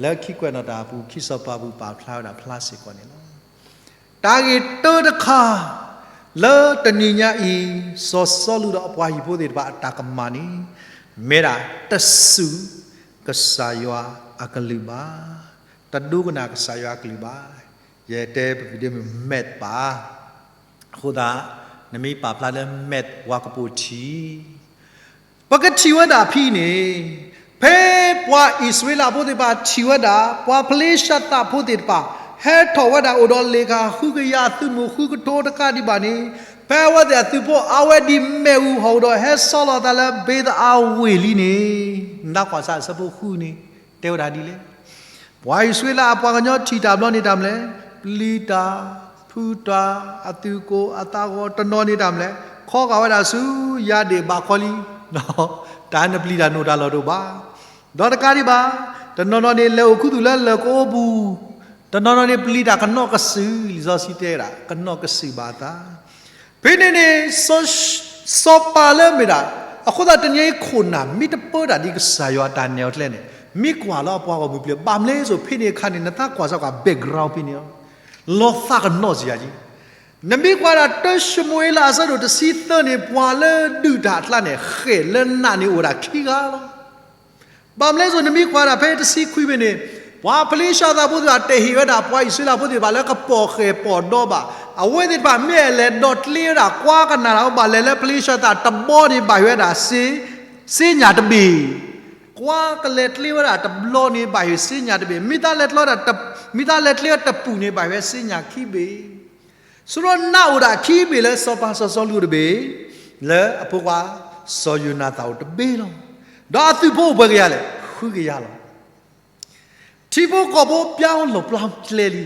လၢခံကွဲးနီၣ်တၢ်အပူၤ ခံစီၤပၤအပူၤပာ်ဖျါဝဲဒၣ်ဖျါစ့ၢ်ကီးန့ၣ်လီၤ. တၢ်ဂ့ၢ်တၢတခါ လၢတနံၤညါအံၤ စီၤစီလူးဒီးအပှၤဟံၣ်ဖိသ့ၣ်တဖၣ်အတၢ်ကမၣ်န့ၣ် မ့ၢ်ဒၣ်တစူၢ်ကစၢ်ယွၤအကလုၢ်ဘၣ်, တဒိကနၣ်ကစၢ်ယွၤအကလုၢ်ဘၣ်. ယတဲပကဒ့မုၢ်မဲးပၢ် အဃိသတး နမ့ၢ်ပာ်ဖျါလၢမဲးဝါကပိာ်ထံ ပကထံၣ်ဝဲဒၣ်ဖဲအံၤန့ၣ်, ဖဲပှၤအံၣ်စရ့လးဖိသ့ၣ်တဖၣ်ထံၣ်ဝဲဒၣ် ပှၤဖလ့ၡသးဖိသ့ၣ်တဖၣ် ဟဲထီၣ်ဝဲဒၣ်အိၣ်ဒီးလ့ၤကၤဃုကယၤ သုးမုၢ်ဃုကထိတကးဒံးဘၣ်န့ၣ်, ဖဲအဝဲသ့ၣ်အသုးဖိအါဝဲဒ်မ့ၣ်အူဟီၣ်ဒီး ဟဲဆီလီၤအသးလၢဘ့းသအါဝ့ၢ်လံန့ၣ်, နသးကွၢ်ဆၣ်အဆၢဖိဃုန့ၣ် တဲဝဲဒၣ်ဒ်လဲၣ်. ပှၤအံၣ်စရ့လးအပှၤကညီထံၣ်တၢ်ဘျီန့ၣ်တၢ်မနုၤလဲၣ်, ပျံၤတၢ်, ဖုးတၢ်, အသူၣ်ကိၢ်အသးဂီၤတနီၤန့ၣ်တၢ်မနုၤလဲၣ်, ခီဂာ်ဝဲဒၣ်ဆူယၤဒ့ၣ်ဘးခီလံ. တၢ်နပျံၤတၢ်နီၣ်တၢ်လီၢ်တအိၣ်ဘၣ်. ဒီးတကးဒံးဘၣ်, တနီၤနီၤန့ၣ်လဲၤအိၣ်ခူသူၣ်လၢလၢၢ်ကအိပူၤ, တနီၤနီၤန့ၣ်ပျံၤတၢ်ကနီးကစုာ်, လံာ်စီဆှံတဲဒၣ် ကနီးကစုာ်ဘၣ်အသး ဖဲန့ၣ်န့ၣ် စီၤ, စီၤပၤလၢမ့ၢ်ဒၣ်, အဃိသတးတနံၤအံၤခိၣ်နၢ်မ့ၢ်တပၢတၢ်ဒ်ကစၢ်ယွၤအတၢ်နဲၣ်အီၤကျဲန့ၣ်, မ့ၢ်ကွၢ်လၢအပှၤဂီၢ်မုၢ်ပျံၤ ဘၣ်မနုၤလဲၣ်စိၤ ဖဲန့ၣ်အခါန့ၣ် နသးကွၢ်စၢ်ကွၢ် background ဖဲန့ၣ်လီၤ, လီၤသးကနီးစ့ၢ်ကီးက့ၤ. နမ့ၢ်ကွၢ်ဒၣ်တၢၡမူၤအ့လးအဆၢဒိၣ်တဆံသၢန့ၣ် ပှၤလၢဒုးတၢ်အကျါန့ၣ် ဃဲၣ်လၢနးန့ၣ်အိၣ်ဝဲဒၣ်ခံဂၤလီၤ. ဘၣ်မနုၤလဲၣ်စိၤ နမ့ၢ်ကွၢ်ဒၣ်ဖဲတဆံခွံဖဲန့ၣ်, ပှၤဖလ့ၡသးဖိသ့ၣ်တဖၣ်တဟ့ၣ်ဝဲဒၣ်ပှၤအံၣ်စရ့လးဖိသ့ၣ်တဖၣ်လၢကပိာ်ဃဲၣ်ပိာ်ဒီဘၣ်. အဝဲသ့ၣ်တဖၣ်မ့ၢ်အလဲၤဒီးကျ့ဝဲဒၣ်ကွါကနၣ်တၢ် ဘၣ်လဲၤလၢဖလ့ၡသးတဘီန့ၣ် ဘၣ်ဟ့ၣ်ဝဲဒၣ်စ့, စ့ညၣ်တဘ့ၣ်. ကွါကလဲၤကျ့ဝဲဒၣ်တဘျီန့ၣ် ဘၣ်ဟ့ၣ်စ့ညၣ်တဘ့ၣ်, မ့ၢ်တၢ်လဲၤကျ့ဝဲဒၣ်တ, မ့ၢ်တၢ်လဲၤကျ့ဝဲတပူၤန့ၣ် ဘၣ်ဟ့ၣ်ဝဲစ့ညၣ်ခံဘ့ၣ်. ဆိဒီးနးအိၣ်ဒၣ်ခံဘ့ၣ်လၢစီၤပၤစီၤစီလူးအိၣ်တဘ့ၣ်, လၢအဖိခွါစီၤယိၤနၤသၣ်အိၣ်တဘ့ၣ်လီၤ. ဒီးအသုးဖိအိၣ်ပှဲၤကယၤလဲၣ်, ဃုကယၤလီၤ. ထံဖိကီၢ်ဖိပျါလီၤပျါကျဲလံ.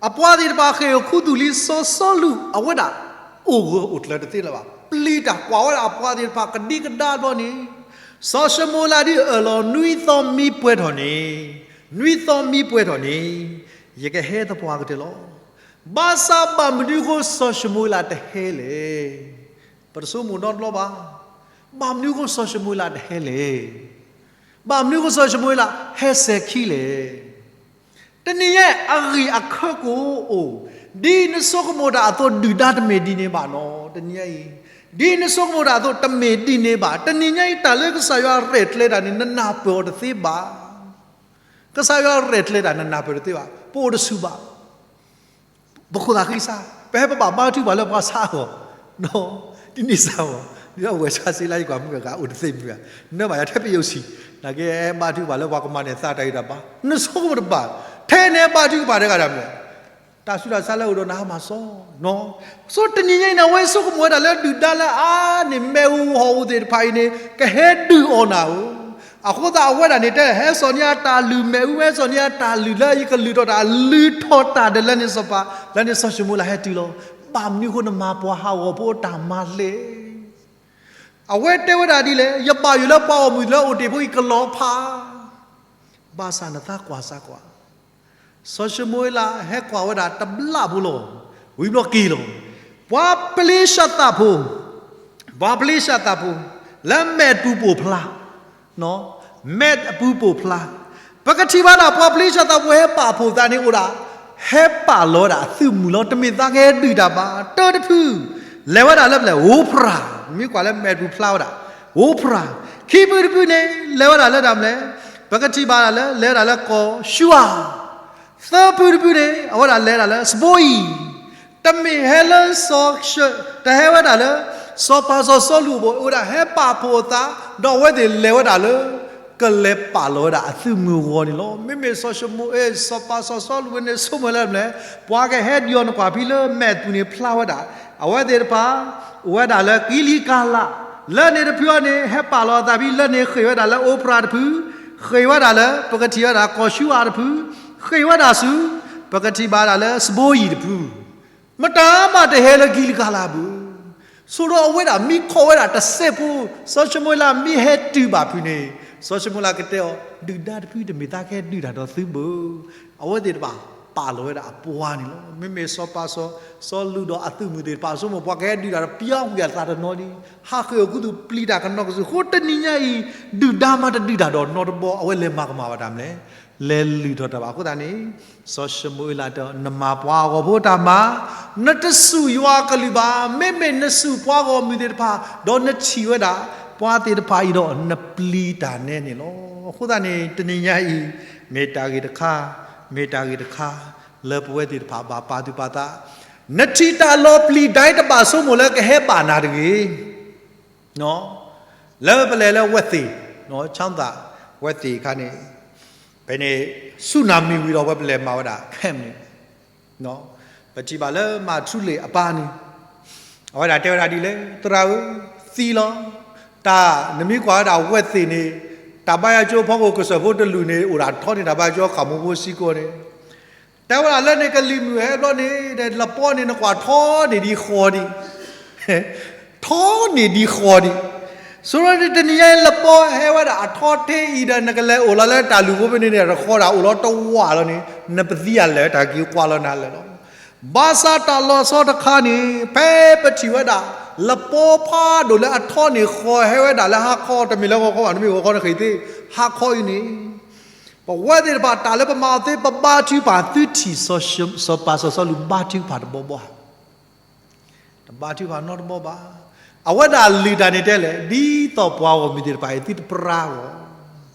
အပှၤသ့ၣ်တဖၣ်ဃ့ၢ်အိၣ်ခူသူၣ်လံ စီၤစီလူးအဝဲဒၣ် အိၣ်ဂၢၢ်အိၣ်ကျၢၤတသ့လၢၤဘၣ်. ပျံၤတၢ်ကွၢ်ဝဲဒၣ်အပှၤသ့ၣ်တဖၣ်ကဒံကဒါဘျီန့ၣ်, စီၤၡမူၤအ့လးဒ်အၢၣ်လီၤ နွံသီမံပှဲၤထီၣ်န့ၣ်, နွံသီမံပှဲၤထီၣ်န့ၣ်, ယကဟဲသပှၢ်ကတၢၢ်လီၤ. ဘၣ်ဆၣ်ဘၣ်မနုၤအဃိစီၤၡမူၤအ့လးတဟဲလဲၣ်. ပတဆိကမိၣ်နီတဘျီဘၣ်. ဘၣ်မနုၤအဃိစီၤၡမူၤအ့လးတဟဲလဲၣ်. ဘၣ်မနုၤအဃိစီၤၡမူၤအ့လးဟဲစဲၤခံလဲၣ်. တနံၤညါအံၤအဂ့ၢ်အခၢကိးအိၣ်, ဒ်နဆိကမိၣ်တၢ်အသိးဒုၣ်ဒါတမ့ၢ်ဒ်န့ၣ်ဘၣ်နီၤ, တနံၤညါအံၤ, ဒ်နဆိကမိၣ်တၢ်အသိးတမ့ၢ်ဒ်န့ၣ်ဘၣ်, တနံၤညါအံၤတၢ်လၢကစၢ်ယွၤရဲၣ်ကျဲၤတၢ်န့ၣ် နနၢ်ပၢၢ်အီၤတသ့ဘၣ်. ကစၢ်ယွၤရဲၣ်ကျဲၤတၢ်နနၢ်ပၢၢ်တသ့ဘၣ်, ပအိၣ်တဆူၣ်ဘၣ်. ပခိၣ်သၣ်ဃံစၢ်, ပဟဲပဘၣ်ဘါထုကဖၣ်လၢပှၤဆါအဂီၢ်, ဒ်န့ၣ်စ့ၢ်ကီး, ဒ်အဝဲဆါစ့လါယကွၢ်မုၢ်အဂၤအိၣ်တသ့မုၢ်ဂၤ, နၢဘၣ်ယၤထဲပယိၣ်ဆံး, နာ်က့ဟဲဘါထုကဖၣ်လၢပှၤကမၤန့ၢ်သးတၢ်ဂံၢ်တၢ်ဘါ, နဆိကမိၣ်တဘၣ်, ထဲန့ၣ်ဟဲဘါထုကဖၣ်တဂၤဒၣ်မ့ၢ် တၢ်ဆူးတၢ်ဆါလၢအအိၣ်ဒီးနဟါမၢ်စီ, ဆိတနံၤညါအံၤန့ၣ် အဝဲဆိကမိၣ်ဝဲဒၣ်လၢဒုၣ်ဒါလၢအါန့ၢ် မ့ၣ်အူဟီၣ်အူၤသ့ၣ်တဖၣ်အံၤန့ၣ် ကဟဲဒုးအီၣ်နၤဧိၤ, အဃိသတးအဝဲဒၣ်န့ၣ်တဲ ဟဲစိာ်န့ၢ်အတၢ်လုၢ်မ့ၣ်အူ, ဟဲစိာ်န့ၢ်အတၢ်လုၢ်လၢယကလုၢ်ထီၣ်တၢ် လုၢ်ထီၣ်တၢ်ဒီးလၢန့ၣ်စီၤပၤ, လၢန့ၣ်စီၤၡမူၤအ့လးဟဲတုၤလီၤ. ဘၣ်မနုၤအဃိနမၤပှၤဟးဂီၤဖိအတၢ်မၤလဲၣ်. အဝဲတဲဝဲဒၣ်ဒ်လဲၣ်, ယဘၣ်ယိၣ်လၢပှၤဂီၢ်မုၢ်လၢအိၣ်တ့ၢ်ဖိအံၤကလီၤဖး, ဘၣ်ဆၣ်နသးကွၢ်စၢ်ကွၢ် စီၤၡမူၤအ့လးဟဲကွၢ်ဝဲဒၣ်တဘျီဖိလီၤ, ဝံၤဘျီက့ၤလီၤ. ပှၤဖလ့ၡသးဖိ, ပှၤဖလ့ၡသးဖိ, လၢမဲးအပူၤပိာ်ဖျါ, မဲးအပူၤပိာ်ဖျါ, ပကထံၣ်ဘၣ်ဒၣ်ပှၤဖလ့ၡသးဖိဟဲပာ်ဖှိၣ်သးန့ၣ်အိၣ်ဒၣ်, ဟဲပာ်လီၤဝဲဒၣ်အသုးမုၢ်လီၤ. တမ့ၢ်သးကဟဲဒုၣ်တၢ်ဘၣ်. တၢတဖု, လဲၤဝဲဒၣ်လၢပျဲၢ် အိဖရၤ, မ့ၢ်ကွၢ်လၢမဲးအပူၤဖျါဝဲဒၣ်, အိဖရၤ, ခံဖုတဖုန့ၣ် လဲၤဝဲဒၣ်လၢတၢ်မနုၤလဲၣ်, ပကထံၣ်ဘၣ်ဒၣ်လၢ လဲၤဝဲဒၣ်လၢကီၢ်ၡူအၤ, သၢဖုတဖုန့ၣ် အဝဲဒၣ်လဲၤဒၣ်လၢစဘိအံၤ, တမ့ၢ်ဟဲလၢစီၤ, တဟဲဝဲဒၣ်လၢ စီၤပၤစီၤစီလူးအဘိ, အဝဲဒၣ်ဟဲပာ်ဖှိၣ်အသး, ဒီးအဝဲသ့ၣ်လဲၤဝဲဒၣ်လၢ က ကလဲၤပာ်လီၤဝဲဒၣ်အသုးမုၢ်အဂီၢ်န့ၣ်လီၤ. မ့မ့ၢ်စီၤၡမူၤအ့လး စီၤပၤစီၤစီလူးဝဲန့ၣ် ဆိကမိၣ်လၢမနုၤလဲၣ်, ပှၤကဟဲဒုးအီၤန့ၣ်ကွၢ်ဖဲလၢမဲာ်သူၣ်န့ၣ်ဖျါဝဲဒၣ်, အဝဲသ့ၣ်တဖၣ် အိၣ်ဝဲဒၣ်လၢကံလံကၤလး, လၢန့ၣ်တဖုအံၤန့ၣ် ဟဲပာ်လီၤအသးဖဲလၢန့ၣ် ဃ့ၢ်ဝဲဒၣ်လၢအိဖရၤတဖု, ဃ့ၢ်ဝဲဒၣ်လၢ ပကထံၣ်ဝဲဒၣ်ကီၢ်ၡူအၤတဖု, ဃ့ၢ်ဝဲဒၣ်ဆူ ပကထံၣ်ဘၣ်ဒၣ်လၢစဘိယံၤတဖု မတၤမးတဟဲလၢကံလံကၤလးပူၤ, ဆိဒီးအဝဲဒၣ်မ့ၢ်ခီၣ်ဝဲဒၣ်တစဲးဖိ, စီၤၡမူၤအ့လးမ့ၢ်ဟဲတုၤဘၣ်ဖုန့ၣ်, စီၤၡမူၤအ့လးကတဲအီၤ, ဒုၣ်ဒါတဖုတမ့ၢ်သးကဟဲဒုးတၢ်ဒီးသုဘၣ်. အဝဲသ့ၣ်တဖၣ်ပာ်လီၤဝဲဒၣ်အပှၤန့ၣ်လီၤ. မ့မ့ၢ်စီၤပၤစီၤစီလူးဒီးအသုးမုၢ်သ့ၣ်တဖၣ် ဆိကမိၣ်ပှၤကဟဲဒုးတၢ်ဒီးပျီကွံာ်အသးတနီၤဒံး, ဟးဃ့ၢ်အီၤခူသူၣ်ပျံၤတၢ်ကနီၤကစုာ်, အဃိတနံၤညါအံၤ ဒုၣ်ဒါမးတဒုးတၢ်ဒီးနီတဘီ, အဝဲလဲၤမၤကမၣ်ဘၣ်တၢ်မနုၤလဲၣ်, လဲၤလုၢ်ထီၣ်တၢ်ဘၣ်. အဃိသတးန့ၣ် စီၤၡမူၤအ့လးတဲအီၤ, နမၤပှၤအဂီၢ်ဖိတၢ်မၤ, နတစူၢ်ယွၤအကလုၢ်ဘၣ်. မ့မ့ၢ်နစူၢ်ပှၤဂီၢ်မုၢ်သ့ၣ်တဖၣ်, ဒီးနထံၣ်ဝဲဒၣ်ပှၤသ့ၣ်တဖၣ်အံၤဒီး နပျံၤတၢ်နဲန့ၣ်လီၤ. အဃိသတးန့ၣ် တနံၤညါအံၤ မ့ၢ်တၢ်ဂ့ၢ်တခါ, မ့ၢ်တၢ်ဂ့ၢ်တခါ လၢပဝဲသ့ၣ်တဖၣ်ဘၣ်ပာ်သူၣ်ပာ်သး, နထံၣ်တၢ်လီၤပျံၤဒၣ် တဘၣ်ဆိကမိၣ်လၢကဟဲဘၣ်နၤတဂ့ၤ လၢပလဲၤလၢဝဲသ့ၣ်, ချောင်းသာ ဝဲသ့ၣ်အခါန့ၣ်, ဖဲန့ၣ် ဆူနၤမံၤဝံၤဒီး ဝဲပလဲၤမၤဝဲဒၣ် camp န့ၣ်, ပထံၣ်ဘၣ်လၢမၤထူလ့ၣ်အပၢ်န့ၣ်, အဝဲဒၣ်တဲဝဲဒၣ်ဒ်လဲၣ်, သရၣ်ဧၢ, သံလီၤ, တၢ်နမ့ၢ်ကွၢ်ဝဲဒၣ်ဝဲသ့ၣ်န့ၣ်, တၢ်ဘါယွၤကၠိဖီခိၣ်ကစၢၢ်ဖိတလုာ်န့ၣ် အိၣ်ဒၣ်ထီန့ၢ်တၢ်ဘါယွၤကၠိဃိာ်မူဖိစ့ၢ်ကီးန့ၣ် တဲဝဲဒၣ်လၢန့ၣ် ကလံၤမုၢ်ဟဲဘျီန့ၣ် လပီန့ၣ် နကွၢ်ထီန့ၢ်ဒံးဃီဒံး, ထီန့ၢ်ဒံးဃီဒံး, ဆိဒီးတနံၤညါအံၤ လပီဟဲဝဲဒၣ်အထီထဲအံၤဒီး နကလဲၤအိၣ်လီၤလၢတၢ်လုၢ်ဖိဖဲန့ၣ်န့ၣ် တဃီဒၣ်အိၣ်လီၤတဝၢ်လီၤန့ၣ် နပသံအလၢာ်တၢ်က့ၤကွၢ်လီၤနၤလၢာ်လီၤ. ဘၣ်ဆၣ်တၢ်လီၤဆီတခါန့ၣ် ဖဲပထံၣ်ဝဲဒၣ် လပီဖးဒိၣ်လၢအထီန့ၢ်ဃီဟဲဝဲဒၣ်လၢဟါခီ တမ့ၢ်လၢဂီၤခီဘၣ် တမ့ၢ်ဂီၤခီနဃ့ၢ်သ့ၣ် ဟါခီအံၤန့ၣ် ပဝဲသ့ၣ်တဖၣ်တၢ်လၢပမၤအီၤသ့ ပဘါထုကဖၣ်သုထံၣ် စီၤပၤစီၤစီလူးဘါထုကဖၣ်တဘီဘီဧါ, တဘါထုကဖၣ်နီတဘီဘၣ်. အဝဲဒၣ်လုၢ်တၢ်န့ၣ်တဲလဲၣ် ဒ်သိးပှၤဂီၢ်မုၢ်သ့ၣ်တဖၣ်အံၤသုတပြၢအဂီၢ်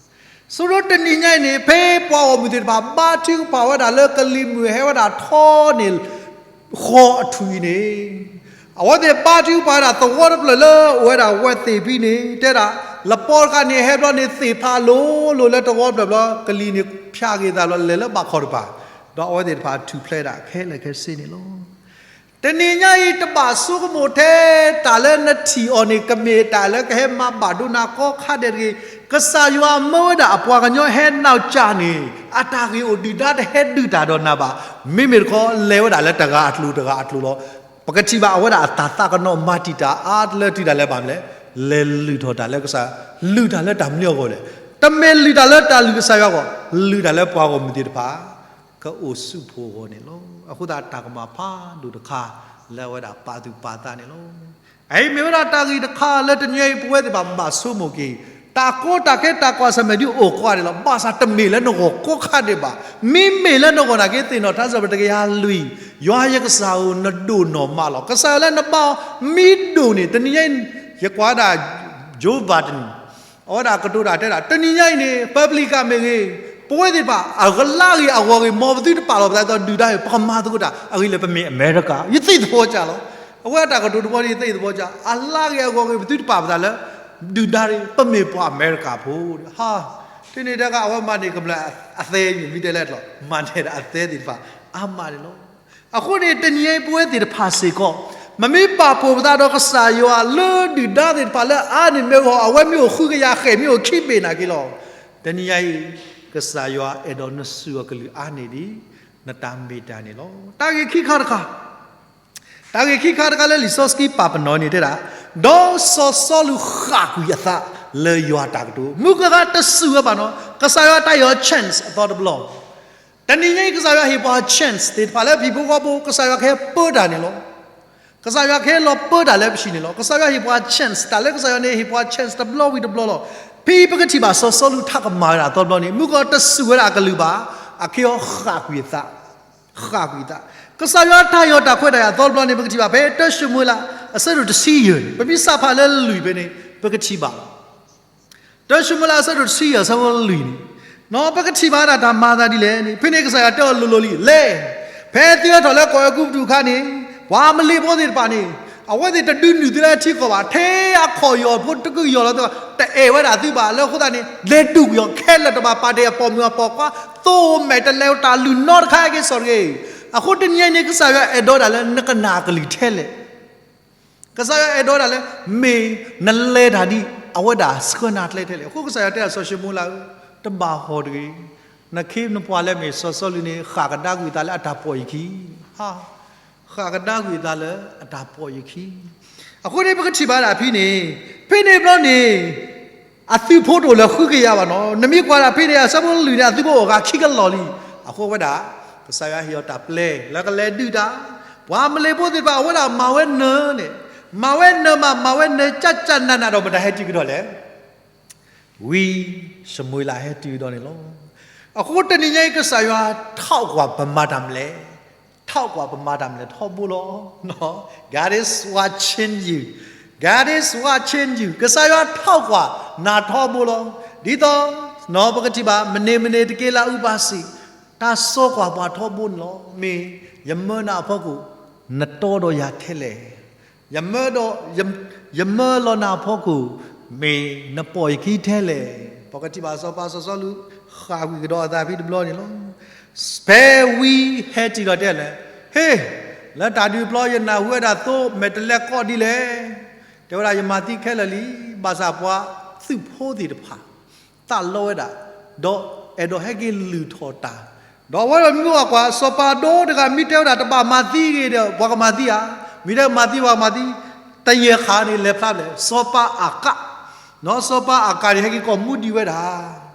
ဆိဒီးတနံၤညါအံၤန့ၣ် ဖဲပှၤဂီၢ်မုၢ်သ့ၣ်တဖၣ် ဘါထုကဖၣ်ဝဲဒၣ်လၢကလံၤမုၢ်ဟဲဝဲဒၣ်ထီန့ၢ် ဃီအထူၣ်အံၤန့ၣ် အဝဲသ့ၣ်ဘါထုကဖၣ်ဝဲဒၣ်သဝီတဖျၢၣ်လၢအိၣ်ဝဲဒၣ်ဝဲသ့ၣ်ဖဲန့ၣ် တဲဒၣ် လပီတခါန့ၣ် ဟဲဘျီန့ၣ် သ့ၣ်ဖးလိၤလိၤလၢတဝီတဖျၢၣ်ဘျီ ကလံၤန့ၣ်ဖၠးက့ၤသးဘျီ လဲၤလၢဘၣ်ခီၣ်တပၤ ဒီးအဝဲသ့ၣ်တဖၣ်ထူၣ်ဖျဲးဒၣ်ခဲလၢာ်ခဲဆ့န့ၣ်လီၤ. တနံၤညါအံၤ တဘၣ်ဆိကမိၣ်ထဲ တၢ်လၢနထံၣ်အီၤန့ၣ် ကမ့ၢ်တၢ်လၢကဟဲမၤဘၣ်ဒိနၤကိးခါဒဲးတဂ့ၤ. ကစၢ်ယွၤမၢဝဲဒၣ်အပှၤကညီဟဲနီၢ်ကၠၢ်န့ၣ် အတၢ်ဂ့ၢ်အိၣ်ဒုၣ်ဒါတဟဲဒုးတၢ်ဒီးနၤဘၣ်. မ့မ့ၢ်တခီ လဲၤဝဲဒၣ်လၢတဂၤအကျိၤတဂၤအကျိၤလီၤ. ပကထံၣ်ဘၣ်အဝဲဒၣ်အတၢ်သးကနီၣ်မၤတံာ်တာ်အါတလၢတုၤဒၣ်လဲာ်ဘၣ်မနုၤလဲၣ်, လဲၤလုၢ်ထီၣ်တၢ်လၢကစၢ်, လုၢ်တၢ်လၢတၢ်မနုၤအဂီၢ်လဲၣ်. တမ့ၢ်လုၢ်တၢ်လၢတၢ်လုၢ်ကစၢ်ယွၤအဂီၢ်, လုၢ်တၢ်လၢပှၤဂီၢ်မုၢ်သ့ၣ်တဖၣ် ကအိၣ်ဆူၣ်ဖှိၣ်အဂီၢ်န့ၣ်လီၤ. အဃိသတးတၢ်ကမၣ်ဖးဒိၣ်တခါ လၢအဝဲဒၣ်ပာ်သူၣ်ပာ်သးန့ၣ်လီၤ. အအံၤမ့ၢ်ဝဲဒၣ်တၢ်ဂ့ၢ်တခါလၢတနံၤအံၤ ပဝဲသ့ၣ်တဖၣ်ဘၣ်ဆိကမိၣ်က့ၤ, တၢ်ကီတၢ်ခဲတၢ်ကွၢ်ဆၢၣ်မဲာ်ဒ်အိၣ်ကိးဂၤဒဲးလီၤ. ဘၣ်ဆၣ်တမ့ၢ်လၢနဂီၢ်ကိးခါဒဲးဘၣ်. မ့မ့ၢ်လၢနဂီၢ်နာ်က့ သ့ၣ်နီၣ်ထါစံးပတြၢၤတကယၤလွံၢ်, ယွၤယကစၢ်ဧၢ နဒိၣ်နီၢ်မးလီၤ. ကစၢ်ယွၤလၢနဘါအီၤမ့ၢ်ဒိၣ်န့ၣ် တနံၤညါအံၤ ယကွၢ်ဒၣ် Joe Biden အဝဲဒၣ်ကတိၤတၢ်တဲဒၣ် တနံၤညါအံၤန့ၣ် Republican မ့ၢ်ဂ့ၤ, ပဝဲသ့ၣ်တဖၣ် အလါဂ့ၤအဂီၤဂ့ၤ မ်ပသုတပာ်လီၤပသးဒီးဒုၣ်ဒါအံၤ ပကမၤသကိးတၢ် အဂ့ၢ်လၢပမ့ၢ်အမဲရကၤ ယသ့ၣ်သဘီကၢ်လီၤ. အဝဲအတၢ်ကတိၤတဘီန့ၣ် ယသ့ၣ်သဘီကၢ် အလါဂ့ၤအဂီၤဂ့ၤ ပသုတပာ်ပသးလၢ ဒုၣ်ဒါန့ၣ် ပမ့ၢ်ပှၤအမဲရကၤဖိ ဟါ, တန့ၣ်တခါ အဝဲမၤန့ၢ်ကမျၢၢ်အသဲမ့ၢ်မ့ၢ်တဲလဲၣ်တလီၤ မၤန့ၢ်ဒၣ်အသဲသ့ၣ်တဖၣ် အါမးန့ၣ်လီၤ. အဃိန့ၣ် တနံၤအံၤပဝဲသ့ၣ်တဖၣ်စ့ၢ်ကီး မ့မ့ၢ်ပာ်ဖှိၣ်ပသးဒီးကစၢ်ယွၤလၢဒုၣ်ဒါသ့ၣ်တဖၣ်လၢအါန့ၢ်မ့ၢ်ဂီၢ် အဝဲမ့ၢ်အိၣ်ဃုကယၤဃဲၣ် မ့ၢ်အိၣ်ခံဘ့ၣ်နာ်က့လီၤ. တနံၤညါအံၤ ကစၢ်ယွၤအဲၣ်ဒိးနစူၢ်အကလုၢ်အါန့ၢ်ဒံး နတၢ်မ့ၢ်တၢ်န့ၣ်လီၤ. တၢ်ဂ့ၢ်ခံခါတခါ တၢ်ဂ့ၢ်ခံခါတခါလၢလံာ်စီဆှံပာ်ပနီၣ်န့ၣ်တဲဒၣ်, ဒီးစီၤစီလူးဃၣ်ကွံာ်အသးလၢယွၤတၢ်ကတိၤ မုၢ်ကဂၤတစူၢ်ဝဲဘၣ်နီၤ ကစၢ်ယွၤတၢ်ဟ့ၣ်အီၤ chance အသီတဘျီ တနံၤညါအံၤ ကစၢ်ယွၤဟ့ၣ်ပှၤ chance သ့ၣ်တဖၣ်လၢဟံၣ်ဖိဃီဖိ ကစၢ်ယွၤကဟဲပၢတၢ်န့ၣ်လီၤ. ကစၢ်ယွၤကဟဲလီၤပၢတၢ်လၢပဟံၣ်န့ၣ်လီၤ. ကစၢ်ယွၤဟ့ၣ်ပှၤ chance တၢ်လၢကစၢ်ယွၤန့ၣ် ဟ့ၣ်ပှၤ chance တဘျီဝံၤတဘျီလီၤ. ဖဲပကထံၣ်ဘၣ်စီၤစီလူးတၢ်ကမၤဝဲဒၣ်အသီတဘျီန့ၣ် မုၢ်ကဂၤတစူၢ်ဝဲဒၣ်အကလုၢ်ဘၣ်, အခဲအံၤဃၣ်ကွံာ်အသး ဃၣ်ကွံာ်အသး. ကစၢ်ယွၤတၢ်ဟ့ၣ်အီၤတၢ်ခွဲးတၢ်ယာ်အသီတဘျီန့ၣ် ပကထံၣ်ဘၣ်ဖဲတၢၡမူၤအ့လး အဆၢဒိၣ်တဆံယဲၢ်န့ၣ် ပမ့ၢ်စးဖးလၢလွံၢ်ဖဲန့ၣ် ပကထံၣ်ဘၣ်လီၤ. တၢၡမူၤအ့လး အဆၢဒိၣ်တဆံယဲၢ် အဆၢဖိလွံၢ်န့ၣ်, ပကထံၣ်ဘၣ်ဒၣ်တၢ်မၤအသးဒ်လဲၣ်န့ၣ် ဖဲန့ၣ်ကစၢ်ယွၤတဲအီၤလိၤလိၤလံ, လဲၤ, ဖဲသုဟဲထီၣ်လၢကီၢ်အဲၤကူပတူးအခါန့ၣ် ပှၤအမလ့းဖိသ့ၣ်တဖၣ်န့ၣ် အဝဲသ့ၣ်တဒုးနုာ်သုလၢထံကီၢ်ဘၣ်, ထဲအခီၣ်ယီၢ်ဖိတကယီၢ်လီၤသ့ၣ်တအဲၣ်ဝဲဒၣ်သုဘၣ်, လၢအဃိသတးန့ၣ် လဲၤဒုးကယီၤခဲလၢာ်, တဘၣ်ပာ်တ့ၢ်အပိာ်မုၣ်အပိာ်ခွါ, သိမဲာ်တလဲၤတၢ်လုၢ်နီတခါက့ၤစီၣ်တဂ့ၤ. အဃိတနံၤညါအံၤန့ၣ် ကစၢ်ယွၤအဲၣ်ဒိးဒၣ်လၢနကနၣ်ကလုၢ်ထဲလဲၣ်. ကစၢ်ယွၤအဲၣ်ဒိးဒၣ်လၢ မ့ၢ်နလဲၤတၢ်ဒ် အဝဲဒၣ်ဆှၢနၤကျဲထဲလဲၣ်. အဃိကစၢ်ယွၤတဲဒၣ်စီၤၡမူၤအ့လးဧၢ, တဘၣ်ဟီၣ်တဂ့ၤ, နခ့နပှၤလၢအမ့ၢ်စီၤစီလူးန့ၣ် ဃၣ်ကဒါကွံာ်အသးလၢအတၢ်ပိာ်ယခံ, ဃၣ်ကဒါကွံာ်အသးလၢအတၢ်ပိာ်ယခံ. အဃိန့ၣ် ပကထံၣ်ဘၣ်ဒၣ်ဖဲန့ၣ်, ဖဲန့ၣ်ဘျီန့ၣ် အသုးဖိတအိၣ်လၢၤဃုကယၤဘၣ်နီၤ. နမ့ၢ်ကွၢ်ဒၣ်ဖဲန့ၣ် အဆၢဖိလွံၢ်န့ၣ် အသုးဖိအိၣ်ဂၤခံကလီၢ်လံ. အဃိဝဲဒၣ် ကစၢ်ယွၤဟ့ၣ်အီၤတၢ်ပျဲလၢကလဲၤဒုးတၢ်, ပှၤအမလ့ၤဖိသ့ၣ်တဖၣ် အဝဲဒၣ်မၤဝဲနၢၤန့ၣ်, မၤဝဲနၢၤမး မၤဝဲနၢၤကၠၢ်ကၠၢ်နးနးဒီး မတၤဟဲတုၤကဒီးလဲၣ်. ဝံၡမူၤအ့လးဟဲတုၤကဒီးန့ၣ်လီၤ. အဃိတနံၤညါအံၤ ကစၢ်ယွၤ ထောက်ကွာ် ပမၤတၢ်မနုၤလဲၣ်, ထောက်ကွာ် ပမၤတၢ်မနုၤလဲၣ် ထီဘိလီၤ. God is watching you, God is watching you, ကစၢ်ယွၤ ထောက်ကွာ် နၤထီဘိလီၤ. ဒ်သိး ပကထံၣ်ဘၣ် မနုၤမနုၤတက့ၢ်လၢအအုၣ်ဘၣ်စံး, တၢ်စိကွၢ်ပှၤထီဘိန့ၣ်လီၤ. မ့ၢ်ယမၢနၤအဖီခိၣ် နတီဒီးယၤထဲလဲၣ်. ယမၢဒီး, ယမၢလီၤနၤအဖီခိၣ် မ့ၢ်နပိာ်ယခံထဲလဲၣ်. ပကထံၣ်ဘၣ်စီၤပၤစီၤစီလူး ဃၣ်ကွံာ်ကဒီးအသးဖဲတဘျီန့ၣ်လီၤ. ဖဲဝံဟဲတုၤလီၤတဲလဲၣ်, ဟ့ၣ်, လၢတၢ်ဒုးပျီယနၢ်ဟူဝဲဒၣ် သိမဲာ်တလဲၤကိးဒ်လဲၣ်. တဲဝဲဒၣ် ယမၤသံခဲလၢာ်လံ, ဘၣ်ဆၣ်ပှၤသုးဖိသ့ၣ်တဖၣ် သးလီဝဲဒၣ်, ဒီးအဲၣ်ဒိးဟဲက့ၤလုၢ်ထီၣ်တၢ်, ဒီးအဝဲမ့ၢ်ကွၢ်ကွၢ် စီၤပၤဒိတဂၤ မ့ၢ်တဲဝဲဒၣ် တဘၣ်မၤသံဂ့ၤဒီး ပှၤကမၤသံဧါ, မ့ၢ်တဲမၤသံ ပှၤကမၤသံ, တယဲၢ်ဃၣ်န့ၣ် လဲၤဖျါဖျဲး စီၤပၤအၤကး, စီၤပၤအၤကးန့ၣ် ဟဲက့ၤကိးမူဒံးဝဲဒၣ်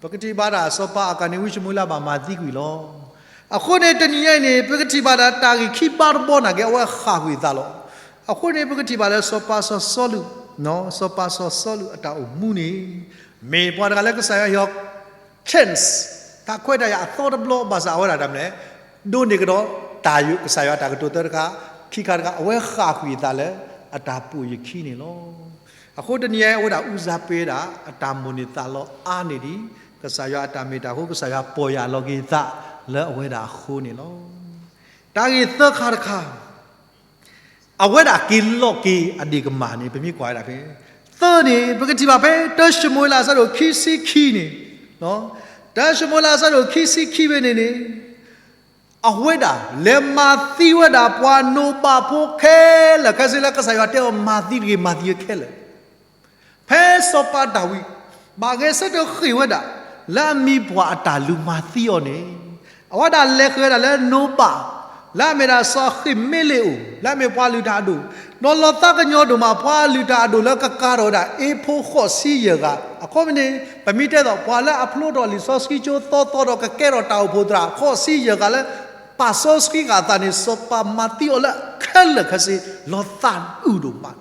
ပကထံၣ်ဘၣ်ဒၣ် စီၤပၤအၤကးန့ၣ် ဝံၡမူၤအ့လးဘၣ်မၤသံကွံာ်လီၤ. အဃိန့ၣ် တနံၤညါအံၤန့ၣ် ပကထံၣ်ဘၣ်ဒၣ်တၢ်ဂ့ၢ်ခံဘါတဘီနာ်က့ အဝဲဃၣ်ကွံာ်အသးလီၤ. အဃိန့ၣ် ပကထံၣ်ဘၣ်လၢစီၤပၤစီၤစီလူး, စီၤပၤစီၤစီလူးအတၢ်အိၣ်မူန့ၣ် မ့ၢ်ပှၤတဂၤလၢကစၢ်ယွၤဟ့ၣ်အီၤ chance, တၢ်ခွဲးတၢ်ယာ်အသီတဘျီ ဘၣ်ဆၣ်အဝဲဒၣ်တၢ်မနုၤလဲၣ်, ဒိးန့ၢ်ကဒီးတၢ်ကစၢ်ယွၤတၢ်ကတိၤသၢတခါ, ခံခါတခါ အဝဲဃၣ်ကွံာ်အသးလၢအတၢ်ပိာ်ယခံန့ၣ်လီၤ. အဃိတနံၤညါအံၤ အဝဲဒၣ်အုၣ်စၢ်ပ့ၤဒၣ် အတၢ်မိၣ်န့ၢ်သးလီအါန့ၢ်ဒံး ကစၢ်ယွၤအတၢ်မ့ၢ်တၢ်ဃိ ကစၢ်ယွၤပီၢ်ယၢ်လီၤက့ၤအသးလၢအဝဲဒၣ်အဃိန့ၣ်လီၤ. တၢ်ဂ့ၢ်သၢခါတခါ အဝဲဒၣ်က့ၤလီၤက့ၤအဒ့ၣ်ကမၢ်န့ၣ် ပမ့ၢ်ကွၢ်ဝဲဒၣ်ဖဲ သၢန့ၣ် ပကထံၣ်ဘၣ်ဖဲ တၢၡမူၤအ့လးအဆၢဒိၣ်ခံဆံခံန့ၣ်, တၢၡမူၤအ့လးအဆၢဒိၣ်ခံဆံခံဖဲန့ၣ်န့ၣ် အဝဲဒၣ်လဲၤမၤသံဝဲဒၣ်ပှၤနိဘးဖိခဲလၢာ်ခဲဆ့လၢကစၢ်ယွၤတဲအီၤမၤသံတဂ့ၤ မၤသံဝဲခဲလၢာ် ဖဲစီၤပၤဒၤဝံး ဘၣ်ဂဲၤဆၢထၢၣ်ဃ့ၢ်ဝဲဒၣ် လၢအမ့ၢ်ပှၤအတၢ်လုၢ်မၤသံအီၤန့ၣ် အဝဲဒၣ်လဲၤဃ့ၢ်ဝဲဒၣ်လၢနိဘး လၢအမ့ၢ်ဒၣ်စီၤဃံးမ့လ့းအိၣ် လၢအမ့ၢ်ပှၤလုၢ်တၢ်အဒိၣ်, ဒီးလီၤသးကညီၤဒိၣ်မး ပှၤလုၢ်တၢ်အဒိၣ်လၢကကၤထီၣ်ဝဲဒၣ်အ့ဖိဃိးဆံယဲၢ်ဂၤ, အခီပညီန့ၣ် ပမ့ၢ်တဲသိးပှၤလၢအဖျိထီၣ်လံာ်စီဆှံကၠိသီသီဒီးကကဲထီၣ်တၢ်အိၣ်ဖှိၣ်သရၣ် ဃိးဆံယဲၢ်ဂၤလၢ ပာ်စီဆှံဃာ်အသးန့ၣ် စီၤပၤမၤသံအီၤလၢခဲလၢာ်ခဲဆ့ လီၤသးအုးဒိၣ်မး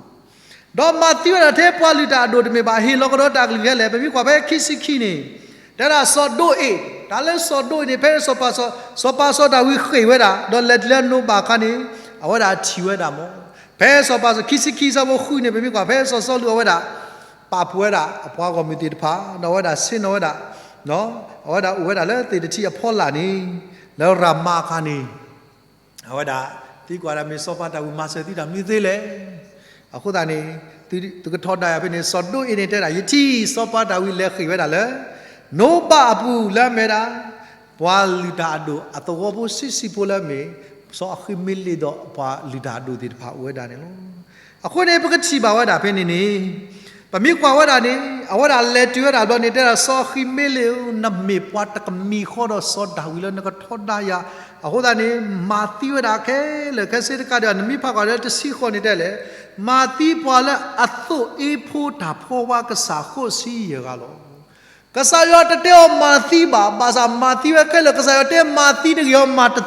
ဒီးမၤသံဝဲဒၣ်ထဲပှၤလုၢ်တၢ်အဒိၣ်တမ့ၢ်ဘၣ် ဟ့ၣ်လီၤကဒီးတၢ်ကလုၢ်ခဲလၢာ် ပမ့ၢ်ကွၢ်ဖဲခံဆံခံန့ၣ်, တဲဒၣ်စီၤဒိအ့း, တၢ်လၢစီၤဒိအ့းန့ၣ် ဖဲစီၤပၤစီၤဒိအ့းန့ၣ် ဃ့ၢ်ဝဲဒၣ် ဒီးလဲၤတုၤလၢနိဘးအခါန့ၣ် အဝဲဒၣ်ထံၣ်ဝဲဒၣ်မး, ဖဲစီၤပၤစီၤခံဆံခံဆၢဖိဃုန့ၣ် ပမ့ၢ်ကွၢ်ဖဲစီၤစီလူးအဝဲဒၣ် ပာ်ဖှိၣ်ဝဲဒၣ်အပှၤဂီၢ်မုၢ်သ့ၣ်တဖၣ် ဒီးအဝဲဒၣ်ဆ့ၣ်နီၤဝဲဒၣ် အဝဲဒၣ်အိၣ်ဝဲဒၣ်လၢသ့ၣ်တထံၣ်အဖီလာ်န့ၣ် လၢရၤမၤအခါန့ၣ် အဝဲဒၣ်သံကွၢ်ဒၣ်မ့ၢ်စီၤပၤဒၤဝံးမၤစၢၤသုတၢ်မနုၤသ့လဲၣ်. အဃိသတးန့ၣ် သုကထီဒါယၤဖဲန့ၣ် စီၤဒိအ့းန့ၣ်တဲဒၣ် ယထံၣ်စီၤပၤဒၤဝံးလဲၤဃ့ၢ်ဝဲဒၣ်လၢ နိဘးအပူၤလၢအမ့ၢ်ဒၣ် ပှၤလုၢ်တၢ်အဒိၣ်အသဝီဖိဆံးဆံးဖိလၢအမ့ၢ် စီၤအဃံးမ့လ့းဒီးပှၤလုၢ်တၢ်အဒိၣ်သ့ၣ်တဖၣ်အိၣ်ဝဲဒၣ်န့ၣ်လီၤ. အဃိန့ၣ် ပကထံၣ်ဘၣ်ဝဲဒၣ်ဖဲန့ၣ်န့ၣ် ပမ့ၢ်ကွၢ်ဝဲဒၣ်န့ၣ် အဝဲဒၣ်လဲၤတုၤဝဲဒၣ်ဘျီန့ၣ် တဲဒၣ်စီၤအဃံးမ့လ့းဧၢ, နမ့ၢ်ပှၤတကမံၤဃီဒီးစီၤဒၤဝံးလၢနကထီဒါယၤ, အဃိသတးန့ၣ် မၤသံဝဲဒၣ်ခဲလၢာ်ခဲဆ့တကးဒံးဘၣ် နမ့ၢ်ဖးကွၢ်လၢတဆံဃိးန့ၣ်တဲလဲၣ်, မၤသံပှၤလၢအသိးအ့ဖိတၢ်ဖှီဘါကစၢ်ဃိးဆံယဲၢ်ဂၤလီၤ. ကစၢ်ယွၤတတဲအီၤမၤသံဘၣ်, ဘၣ်ဆၣ်မၤသံဝဲခဲလၢာ်, ကစၢ်ယွၤတဲမၤသံတဂ့ၤအီၤ, မၤသံ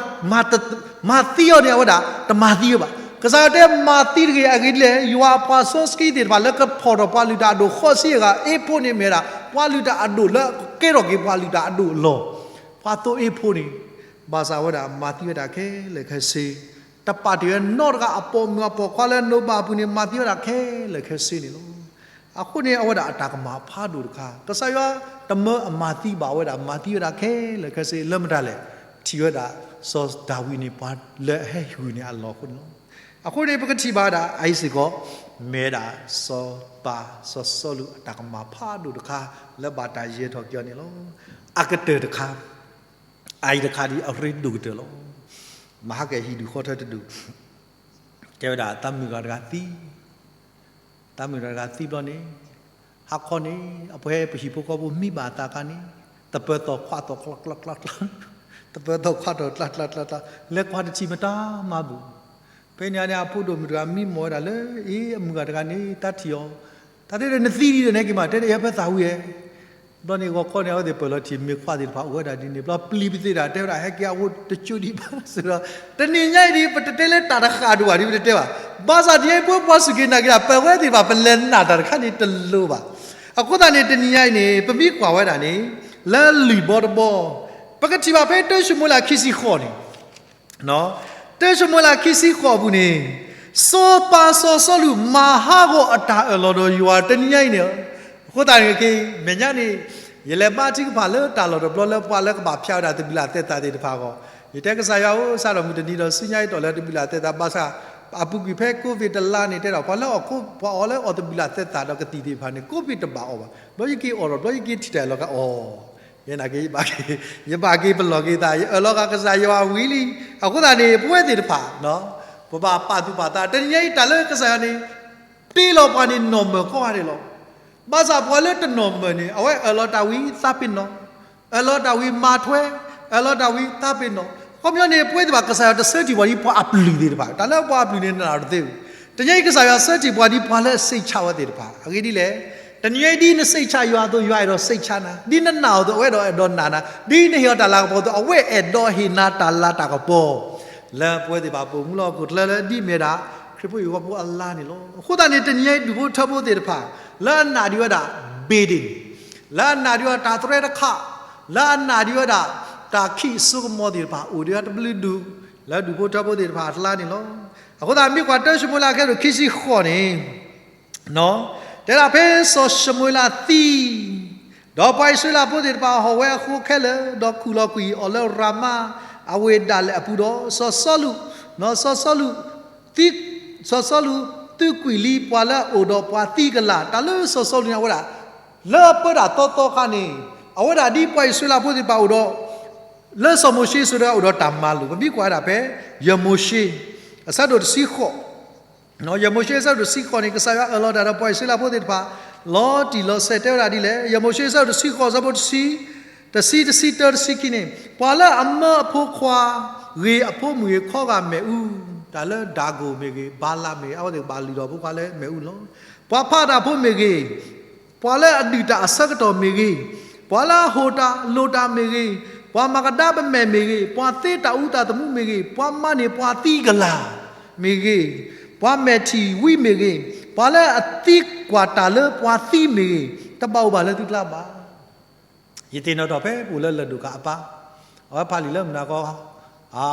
အီၤန့ၣ် အဝဲဒၣ်တမၤသံဝဲဘၣ်. ကစၢ်ယွၤတဲမၤသံတဂ့ၤအဂ့ၢ်ဒ်လဲၣ်, ယွၤအပှၤစီဆှံသ့ၣ်တဖၣ်လၢကဖီၣ်ထီၣ်ပှၤလုၢ်တၢ်အဒိၣ်ဃိးဆံယဲၢ်ဂၤ, အ့ဖိန့ၣ်မ့ၢ်ဝဲဒၣ် ပှၤလုၢ်တၢ်အဒိၣ်လၢကကဲထီၣ်က့ၤပှၤလုၢ်တၢ်အဒိၣ်အလီၢ်, ပှၤသိးအ့ဖိန့ၣ်, ဘၣ်ဆၣ်အဝဲဒၣ်မၤသံဝဲဒၣ်ခဲလၢာ်ခဲဆ့, တပာ်တ့ၢ်ဝဲနီတဂၤ အပိာ်မုၣ်အပိာ်ခွါလၢနိဘးအပူၤန့ၣ် မၤသံဝဲဒၣ်ခဲလၢာ်ခဲဆ့န့ၣ်လီၤ. အဃိန့ၣ် အဝဲဒၣ်အတၢ်ကမၣ်ဖးဒိၣ်တခါ, ကစၢ်ယွၤတမၢအမၤသံဘၣ်ဝဲဒၣ်, မၤသံဝဲဒၣ်ခဲလၢာ်ခဲဆ့လၢမတၤလဲၣ်, ထံၣ်ဝဲဒၣ်စီၤဒၤဝံးန့ၣ် ပှၤလၢအဟဲဟုၣ်န့ၢ်အလီၢ်အဃိန့ၣ်လီၤ. အဃိန့ၣ် ပကထံၣ်ဘၣ်ဒၣ် အအံၤစ့ၢ်ကီး မ့ၢ်ဒၣ်စီၤပၤစီၤစီလူးအတၢ်ကမၣ်ဖးဒိၣ်တခါ လၢဘၣ်တၢ်ယဲၤထီၣ်က့ၤအီၤန့ၣ်လီၤ. အကတၢၢ်တခါ, အအံၤတခါဒ်အရ့ဒိၣ်ကတၢၢ်လီၤ. မဟါကဟံၣ်ဒူၣ်ဃီထၢတဒူၣ် တဲဝဲဒၣ်သးမုၣ်ဂၤတဂၤသံ သးမုၣ်ဂၤတဂၤသံဘျီန့ၣ် ဟါခီန့ၣ် အပှဲၤပဟံၣ်ဖိဃီဖိမံဘၣ်အသးအခါန့ၣ် သပၢၤသီၣ်ခွးသီၣ်ကျီကျီကျီကျီ, သပၢၤသီၣ်ခွးသီၣ်ကျီကျီကျီကျီ, လဲၤကွၢ်တထံၣ်မတၤမၤဘူၣ်. ဖဲန့ၣ်န့ၣ် အဖိဒိၣ်မုၣ်တဂၤမံမီၢ်ဝဲဒၣ်လၢ အ့ အမုၣ်ဂၤတဂၤန့ၣ် တၢ်ထံၣ်အီၤ, တၢ်တဲဒီးနသံဒ်ဒီးနဟဲက့ၤမး တဲဒီးယဟဲဖဲသးဝံၤဧါ. ဘျီန့ၣ်ဂီၤခီန့ၣ် အဝဲသ့ၣ်ပၢၢ်လီၤထံၣ်မ့ၤခွးသ့ၣ်တဖၣ်အိၣ်ဝဲဒၣ်ဒ်န့ၣ် ဘျီပျံၤပသ့ၣ်တၢ်တဲဝဲဒၣ် ဟဲက့ၤအဝဲတကၠိဒံးဘၣ်စ့ၢ်ကီး. တနံၤညါအံၤဒ် ပတတဲလၢတၢ်တဃၣ်ဒိၣ်ဘၣ်ဒ်ပတတဲဘၣ်. ဘၣ်ဆၣ်တနံၤညါအံၤ ပဝဲပှၤစူၢ်က့ၤနာ်က့ၤတၢ် ပဝဲသ့ၣ်တဖၣ် ပလဲၤနာ်တၢ်တခါန့ၣ်တလိၤဘၣ်. အဃိသတးန့ၣ် တနံၤညါအံၤန့ၣ် ပမ့ၢ်ကွၢ်ဝဲဒၣ်န့ၣ် လၢလံာ်ဘီတဘီ ပကထံၣ်ဘၣ်ဖဲတၢၡမူၤအ့လးခံဆံဃိးန့ၣ် တၢၡမူၤအ့လးခံဆံဃိးအပူၤန့ၣ် စီၤပၤစီၤစီလူးမၤဟးဂီၤအတၢ်အၢၣ်လီၤဒီးယွၤတနံၤညါအံၤန့ၣ်. အဃိသတးန့ၣ် မ့ၢ်ညါန့ၣ် ယလဲၤဘါထုကဖၣ်လၢတၢ်လီၢ်တဘျီလၢပှၤလၢကဘၣ်ဖျါဝဲဒၣ်သဘံၣ်သဘုၣ်သဲးသးသ့ၣ်တဖၣ်အဂီၢ်, ယတဲကစၢ်ယွၤဧၢ စးထီၣ်မုၢ်တနံၤဒီးဆူညါအံၤတီၢ်လၢသဘံၣ်သဘုၣ်သဲးသးဘၣ်ဆၣ် အပူၤကွံာ်ဖဲ COVID တလါန့ၣ် တဲဒၣ်ပှၤလၢအီၣ်ခိ ပှၤအီၣ်လၢအီၣ်သဘံၣ်သဘုၣ်သဲးသးဒီးကသံၣ်သ့ၣ်တဖၣ်န့ၣ် COVID တဘၣ်အီၣ်ဘၣ်. ဘျီယက့ၤအီၣ်ဒီး ဘျီယက့ၤထံၣ်တၢ်အၢၣ်လီၤက့ၤအီၤ ယဲနာ်က့ ယဘၣ်က့ၤပလီၢ်က့ၤသး ယအၢၣ်လီၤဃာ်ကစၢ်ယွၤဝံၤလံ. အဃိသတးန့ၣ် ပဝဲသ့ၣ်တဖၣ် ပဘၣ်ပာ်သူၣ်ပာ်သး တနံၤညါအံၤတၢ်လၢကစၢ်ယွၤန့ၣ် တ့လီၤပှၤန့ၣ်နီၢ်မၢၢ်ကိးဂၤဒဲးလီၤ. ဘၣ်ဆၣ်ပှၤလၢတနီၢ်မၢၢ်န့ၣ် အဝဲအၢၣ်လီၤတၢ်ဝံၤသးပ့ၤနီၣ်, အၢၣ်လီၤတၢ်ဝံၤမၤထွဲ, အၢၣ်လီၤတၢ်ဝံၤသးပ့ၤနီၣ်. အခီပညီန့ၣ် ပဝဲသ့ၣ်တဖၣ် ကစၢ်ယွၤတဆၢထံၣ်ပှၤဒ်ပှၤအပျုၢ်သ့ၣ်တဖၣ်, တၢ်လၢပှၤအပျုၢ်န့ၣ် နနာ်တသ့ဝံၤ. တနံၤညါအံၤ ကစၢ်ယွၤဆၢထံၣ်ပှၤဒ်ပှၤလၢအစံးဆးဝဲသ့ၣ်တဖၣ်. အဂ့ၢ်ဒ်လဲၣ်, တနံၤညါအံၤ ဒ်နစံးဆးယွၤအသိး ယွၤအဲၣ်ဒိးစံးဆးနၤ, ဒ်နနာ်အီၤအသိး အဝဲအဲၣ်ဒိးအဲၣ်ဒိးနာ်နၤ, ဒ်နဟ့ၣ်အီၤတၢ်လၤကပီၤအသိး အဝဲအဲၣ်ဒိးဟ့ၣ်နၤတၢ်လၤတၢ်ကပီၤ လၢပဝဲသ့ၣ်တဖၣ်အပူၤ မူလီၤဟီၣ်ခိၣ်ချၢလၢဒ်မ့ၢ်ဒၣ် ခရံာ်ဖိအံၤအဂီၢ်ဖိအလါန့ၣ်လီၤ. အဃိသတးန့ၣ် တနံၤညါအံၤ ဒူၣ်ဖိထၢဖိသ့ၣ်တဖၣ် လၢအနာ်ဒံးဝဲဒၣ် ဘ့ၣ်ဒ့ၣ်, လၢအနာ်ဒံးဝဲဒၣ်တၢ်သရဲတခါ, လၢအနာ်ဒံးဝဲဒၣ် တၢ်ခံးအစိကမီၤသ့ၣ်တဖၣ် အိၣ်ဒံးဝဲတဘျုးဒူၣ် လၢဒူၣ်ဖိထၢဖိသ့ၣ်တဖၣ်အကျါန့ၣ်လီၤ. အဃိသတး မ့ၢ်ကွၢ်တၢၡမူၤအ့လးအခဲဒိၣ်ခံဆံဃိးန့ၣ် တဲဒၣ်ဖဲစီၤၡမူၤအ့လးသံ ဒီးပှၤအံၣ်စရ့လးဖိသ့ၣ်တဖၣ်ဟီၣ်ဝဲအဃိခဲလၢာ်, ဒီးခူၣ်လီၤကွံာ်အီၤလၢရၤမါအဝ့ၢ်ဒၣ်လဲာ်အပူၤဒီး စီၤစီလူး, စီၤစီလူး, စီၤစီလူးသုးကွံာ်လံပှၤလၢအအိၣ်ဒီးပှၤသံကလၤ. တၢ်လၢစီၤစီလူးန့ၣ် အဝဲဒၣ် လၢအပၢတၢ်သီသီခါန့ၣ် အဝဲဒၣ်ဒ်ပှၤအံၣ်စရ့လးဖိသ့ၣ်တဖၣ်အိၣ်ဒီး လၢစီၤမိၤၡ့အစိၤတဂၤအိၣ်ဒီးတၢ်မၤလိာ်, ပမ့ၢ်ကွၢ်ဝဲဒၣ်ဖဲ ယမိၤၡ့ အဆၢဒိၣ်တဆံဃိး ယမိၤၡ့အဆၢဒိၣ်တဆံဃိးန့ၣ် ကစၢ်ယွၤအၢၣ်လီၤတၢ်ဒီးပှၤအံၣ်စရ့လးဖိသ့ၣ်တဖၣ် လီၤတံၢ်လီၤဆဲးတဲဝဲဒၣ်ဒ်လဲၣ်. ယမိၤၡ့အဆၢဒိၣ်တဆံဃိး အဆၢဖိတဆံ, တဆံ, တဆံတၢ တဆံခံန့ၣ် ပှၤလၢအမၢအဖိခွါဂ့ၤ အဖိမုၣ်ဂ့ၤ ခီဂာ်မ့ၣ်အူ, တၢ်လၢဒၤကိၣ်မ့ၢ်ဂ့ၤ ဘၤလးမ့ၢ်ဂ့ၤ အဝဲသ့ၣ်ကဘၣ်လုၢ်ထီၣ်ဖိခွါလၢမ့ၣ်အူလီၤ. ပှၤဖးတၢ်ဖိမ့ၢ်ဂ့ၤ ပှၤလၢအဒုၣ်တၢ်အဆၢကတီၢ်မ့ၢ်ဂ့ၤ, ပှၤလၢအဟိၣ်တၢ်လိၤတၢ်မ့ၢ်ဂ့ၤ, ပှၤမၤကဒါပမဲာ်မ့ၢ်ဂ့ၤ, ပှၤသ့တၢ်အူသးသမူမ့ၢ်ဂ့ၤ, ပှၤမၤန့ၢ်ပှၤသံကလၤမ့ၢ်ဂ့ၤ, ပှၤမဲာ်ထံၣ်ဝံမ့ၢ်ဂ့ၤ, ပှၤလၢအသံကွၢ်တၢ်လၢပှၤသံမ့ၢ်ဂ့ၤ, တဘၣ်အိၣ်ဘၣ်လၢသုကျါဘၣ်. ယသ့ၣ်နီၣ်ထီၣ်ဖဲပအိၣ်လၢလၢၢ်ဒိၣ်ကးအပၢ်, အဝဲဖးလံာ်လၢမုၢ်နၤခီ,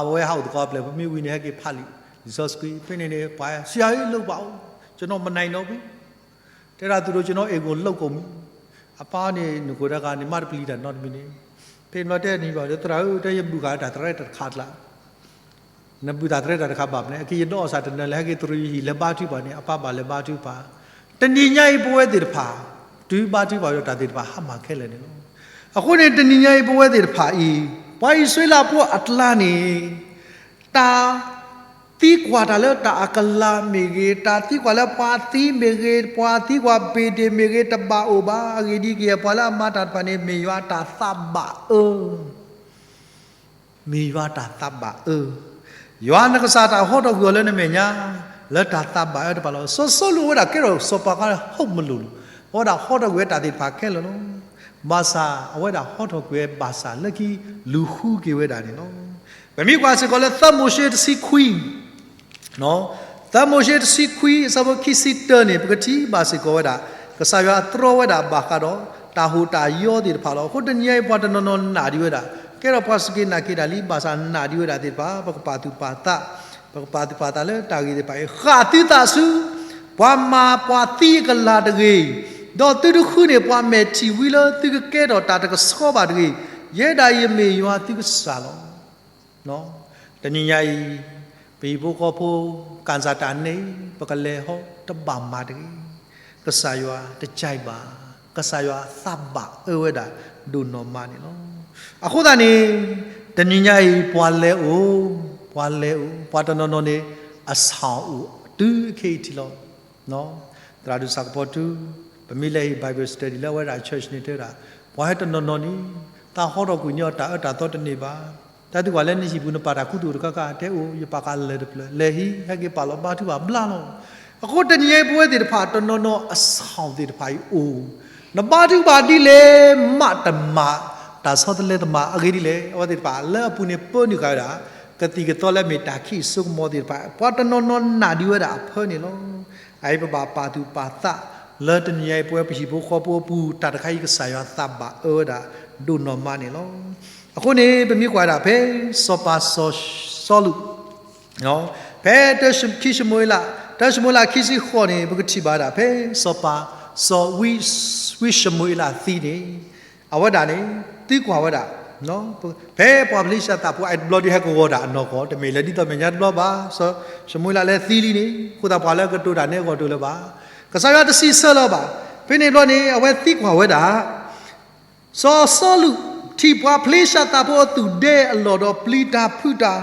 အဝဲဟးအိၣ်သကိးအပျဲၢ် ပမ့ၢ်ဝံၤန့ၣ် ဟဲက့ၤဖးလံာ်လံာ်စီဆှံ, ဖဲန့ၣ်န့ၣ် ပှၤဆရာဧၢ လုပ်ပါဦး, ကျွန်တော်မနိုင်တော့ဘူး, တဲဒၣ် သူတို့ ကျွန်တော့်အိမ်ကို လုပ်ကုန်ပြီ. အပၢ်န့ၣ် နကိးတဂၤန့ၣ် မ့ၢ်တပျံၤတၢ်နီတမံၤန့ၣ်, ဖဲန့ၣ်ဘျီတဲန့ၣ်ဘၣ် သရၣ်ဧၢ, တဲယဘုၣ်ဃာ်တၢ်သရဲတၢ်တခါကျါ နဘုၣ်တၢ်သရဲတၢ်တခါဘၣ်မနုၤလဲၣ်, အက့ၤယဒီးအီၣ်စၢ်တနၢၤလၢဟဲက့ၤတရံးယဟံၣ် လဲၤဘါထုကဖၣ်န့ၣ် အပၢ်ဘၣ်လဲၤဘါထုကဖၣ်. တနံၤညါအံၤပဝဲသ့ၣ်တဖၣ် တုၤဘါထုကဖၣ်ဒီးတၢ်သ့ၣ်တဖၣ်ဟါမၢ်ခဲလၢာ်န့ၣ်လီၤ. အဃိန့ၣ် တနံၤညါအံၤပဝဲသ့ၣ်တဖၣ်အံၤ ပှၤအံၣ်စရ့လးဖိအကျါန့ၣ် တၢ်သံကွၢ်တၢ်လၢတၢ်အကလၤမ့ၢ်ဂ့ၤ, တၢ်သံကွၢ်လၢပှၤသံမ့ၢ်ဂ့ၤ, ပှၤသံကွၢ်ဘ့ၣ်ဒ့ၣ်မ့ၢ်ဂ့ၤ, တဘၣ်အိၣ်ဘၣ်. အဂ့ၢ်ဒ်အံၤ, ပှၤလၢအမၤတၢ်တဖၣ်န့ၣ် မ့ၢ်ယွၤတၢ်သးဘၣ်အၢ မ့ၢ်ယွၤတၢ်သးဘၣ်အၢ, ယွၤနကစၢ်တၢ်ဟီထီၣ်ကွံာ်အီၤလၢနမဲာ်ညါ လၢတၢ်သးဘၣ်အၢတဖၣ်လီၤ. စီၤစီလူးအဝဲဒၣ်ကဲထီၣ်စီၤပၤအခါ ဟုတ်မလို့လီၤ. အဝဲဒၣ်ဟီထီၣ်ကွံာ်ဝဲတၢ်သ့ၣ်တဖၣ်ခဲလၢာ်လီၤ. ဘၣ်ဆၣ်အဝဲဒၣ်ဟီထီၣ်ကွံာ်ဝဲဘၣ်ဆၣ်လၢခံလူၤဃုက့ၤဝဲဒၣ်န့ၣ်လီၤ. ပမ့ၢ်ကွၢ်စ့ၢ်ကီးလၢသၢမိၤၡ့တဆံခွံ သၢမိၤၡ့တဆံခွံ အဆၢဖိခံဆံတၢန့ၣ် ပကထံၣ်ဘၣ်စ့ၢ်ကီးဝဲဒၣ် ကစၢ်ယွၤတြီဝဲဒၣ်ဘၣ်ဃးဒီး တၢ်ဟူးတၢ်ယီၤသ့ၣ်တဖၣ်လီၤ. အဃိတနံၤညါအံၤပှၤတနီၤနီၤနာ်ဒံးဝဲဒၣ် ကဲထီၣ်ပှၤစူၢ်က့ၤနာ်က့ၤတၢ်လံ ဘၣ်ဆၣ်နာ်ဒံးဝဲဒၣ်သ့ၣ်တဖၣ် ပကပာ်သူၣ်ပာ်သး, ပကပာ်သူၣ်ပာ်သးလၢတၢ်ဂ့ၢ်သ့ၣ်တဖၣ်အံၤ ဃၣ်သုသးဆူ ပှၤမၤပှၤသံအကလၤတဂ့ၤ, ဒီးသုတဃုန့ၢ်ပှၤမဲာ်ထံၣ်ဝံလၢသုကကဲထီၣ်တၢ်တကဆှီဘၣ်တဂ့ၤ, ယဲဒၣ်အံၤယမ့ၢ်ယွၤသုကစၢ်လီၤ. တနံၤညါအံၤ ပဟံၣ်ဖိဃီဖိ ကၣ်စၢ်တၢ်န့ၣ် ပကလဲၤဟီတဘၣ်မၤတဂ့ၤ. ကစၢ်ယွၤတကဲဘၣ်, ကစၢ်ယွၤသးဘၣ်အၢဝဲဒၣ်ဒိၣ်နီၢ်မးန့ၣ်လီၤ. အဃိသတးန့ၣ် တနံၤညါအံၤ ပှၤလဲၤအိၣ်, ပှၤလဲၤအိၣ်, ပှၤတနီၤနီၤန့ၣ် အဆၣ်အိၣ်တုၤခဲအံၤထံးလီၤ. သရၣ်ဒိၣ်ဆၣ်ကပီၤထူ, ပမ့ၢ်လဲၤဟံၣ် Bible study လၢအဝဲဒၣ် church န့ၣ်တဲဝဲဒၣ်, ပှၤဟဲတနီၤနီၤန့ၣ် သးဟီထီၣ်ကွံာ်န့ၢ်အီၤတၢ်အၢတၢ်သီတန့ၢ်ဘၣ်. တၢ်သံကွၢ်လၢနဟံၣ်ပူၤနပာ်တၢ်ခူသူၣ်တခါခါ တဲအိၣ် ယပာ်ဃာ်လၢာ်တဖျၢၣ် လဲၤဟံး ဟဲက့ၤပာ်လီၤဘါထုကဖၣ်ဘျါလီၤ. အဃိတနံၤညါအံၤ ပဝဲသ့ၣ်တဖၣ်တနီၤနီၤအဆၣ်သ့ၣ်တဖၣ်အံၤအိၣ်, နဘါထုကဖၣ်ဒ်လဲၣ်မးတမၤ, တၢ်ဆီတလဲတမၤ အဂ့ၢ်ဒ်လဲၣ် အဝဲသ့ၣ်တဖၣ်လၢအပူၤန့ၣ်ပၢနုာ်ဃာ်ဝဲဒၣ် ကသံၣ်ကသီလၢအမ့ၢ်တၢ်ခံးစိကမီၤသ့ၣ်တဖၣ် ပှၤတနီၤနီၤနာ်ဒံးဝဲဒၣ်အဖၢန့ၣ်လီၤ. အအံၤပဘၣ်ပာ်သူၣ်ပာ်သးလၢတနံၤညါအံၤ ပဝဲပဟံၣ်ဖိဃီဖိအပူၤ တၢ်တခါအံၤကစၢ်ယွၤသးဘၣ်အၢဝဲဒၣ်ဒိၣ်နီၢ်မးန့ၣ်လီၤ. အဃိန့ၣ် ပမ့ၢ်ကွၢ်ဒၣ်ဖဲ စီၤပၤစီၤစီလူး ဖဲတၢခံၡမူၤအ့လး, တၢၡမူၤအ့လးခံဆံဃိးန့ၣ် ပကထံၣ်ဘၣ်ဒၣ်ဖဲစီၤပၤ စီၤဝံၡမူၤအ့လးသံန့ၣ်, အဝဲဒၣ်န့ၣ် သံကွၢ်ဝဲဒၣ် ဖဲပှၤဖလ့ၡသးဖိအံၤတဘျီဒုးဟဲကဂီၤတၢ်အနီၢ်ကီၢ် တမ့ၢ်လၢဒ်သိးမဲာ်ညါတဘျီဘၣ်. စီၤၡမူၤအ့လးလၢသံလံန့ၣ် အဃိသတးပှၤလၢကတိၤတၢ်န့ၣ်အဂီၢ်တအိၣ်လၢၤဘၣ်. ကစၢ်ယွၤတစံးဆၢလၢၤဘၣ်. ဖဲန့ၣ်တဘျီန့ၣ် အဝဲသံကွၢ်ဝဲဒၣ် စီၤစီလူးထံၣ်ပှၤဖလ့ၡသးဖိအသူၣ်ဒဲအလီၢ်ဒီးပျံၤတၢ်ဖုးတၢ်,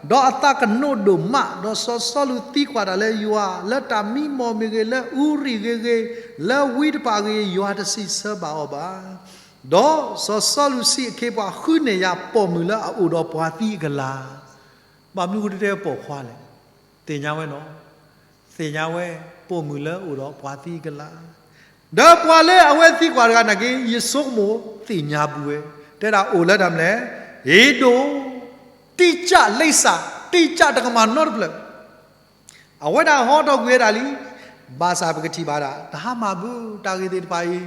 ဒီးအသးကနိးဒိၣ်မး, ဒီးစီၤစီလူးသံကွၢ်တၢ်လၢယွၤ, လၢတၢ်မံမီၢ်မ့ၢ်ဂ့ၤ, လၢအူရံၣ်ဂ့ၤဂ့ၤ, လၢဝံတဖၣ်ဂ့ၤ, ယွၤတစံးဆၢဘၣ်အီၤဘၣ်. ဒီးစီၤစီလူးစံးအခ့အပှၤ ဃုန့ၢ်ယၤပိာ်မုၣ်လၢအအိၣ်ဒီးပှၤသံအကလၤ. ဘၣ်မနုၤဃိတတဲပိာ်ခွါလဲၣ်. သ့ၣ်ညါဝဲနီၤ, သ့ၣ်ညါဝဲ ပိာ်မုၣ်လၢအိၣ်ဒီးပှၤသံအကလၤ. ဒီးပှၤလၢအဝဲသံကွၢ်တဂၤနာ်က့ ယဆိကမိၣ်သ့ၣ်ညါဘူးဝဲ, တဲဒၣ်အိၣ်လၢတၢ်မနုၤလဲၣ်, အ့ဒိၣ်, တံၢ်ကၢ်လံစၢ်, တံၢ်ကၢ်တကမၣ်နီတဖျၢၣ် အဝဲဒၣ်ဟီထီၣ်ကွံာ်ဝဲဒၣ်လံ. ဘၣ်ဆၣ်ပကထံၣ်ဘၣ်ဒၣ် တဟါမၢ်ဘၣ် တၢ်ဂ့ၢ်သ့ၣ်တဖၣ်အံၤ,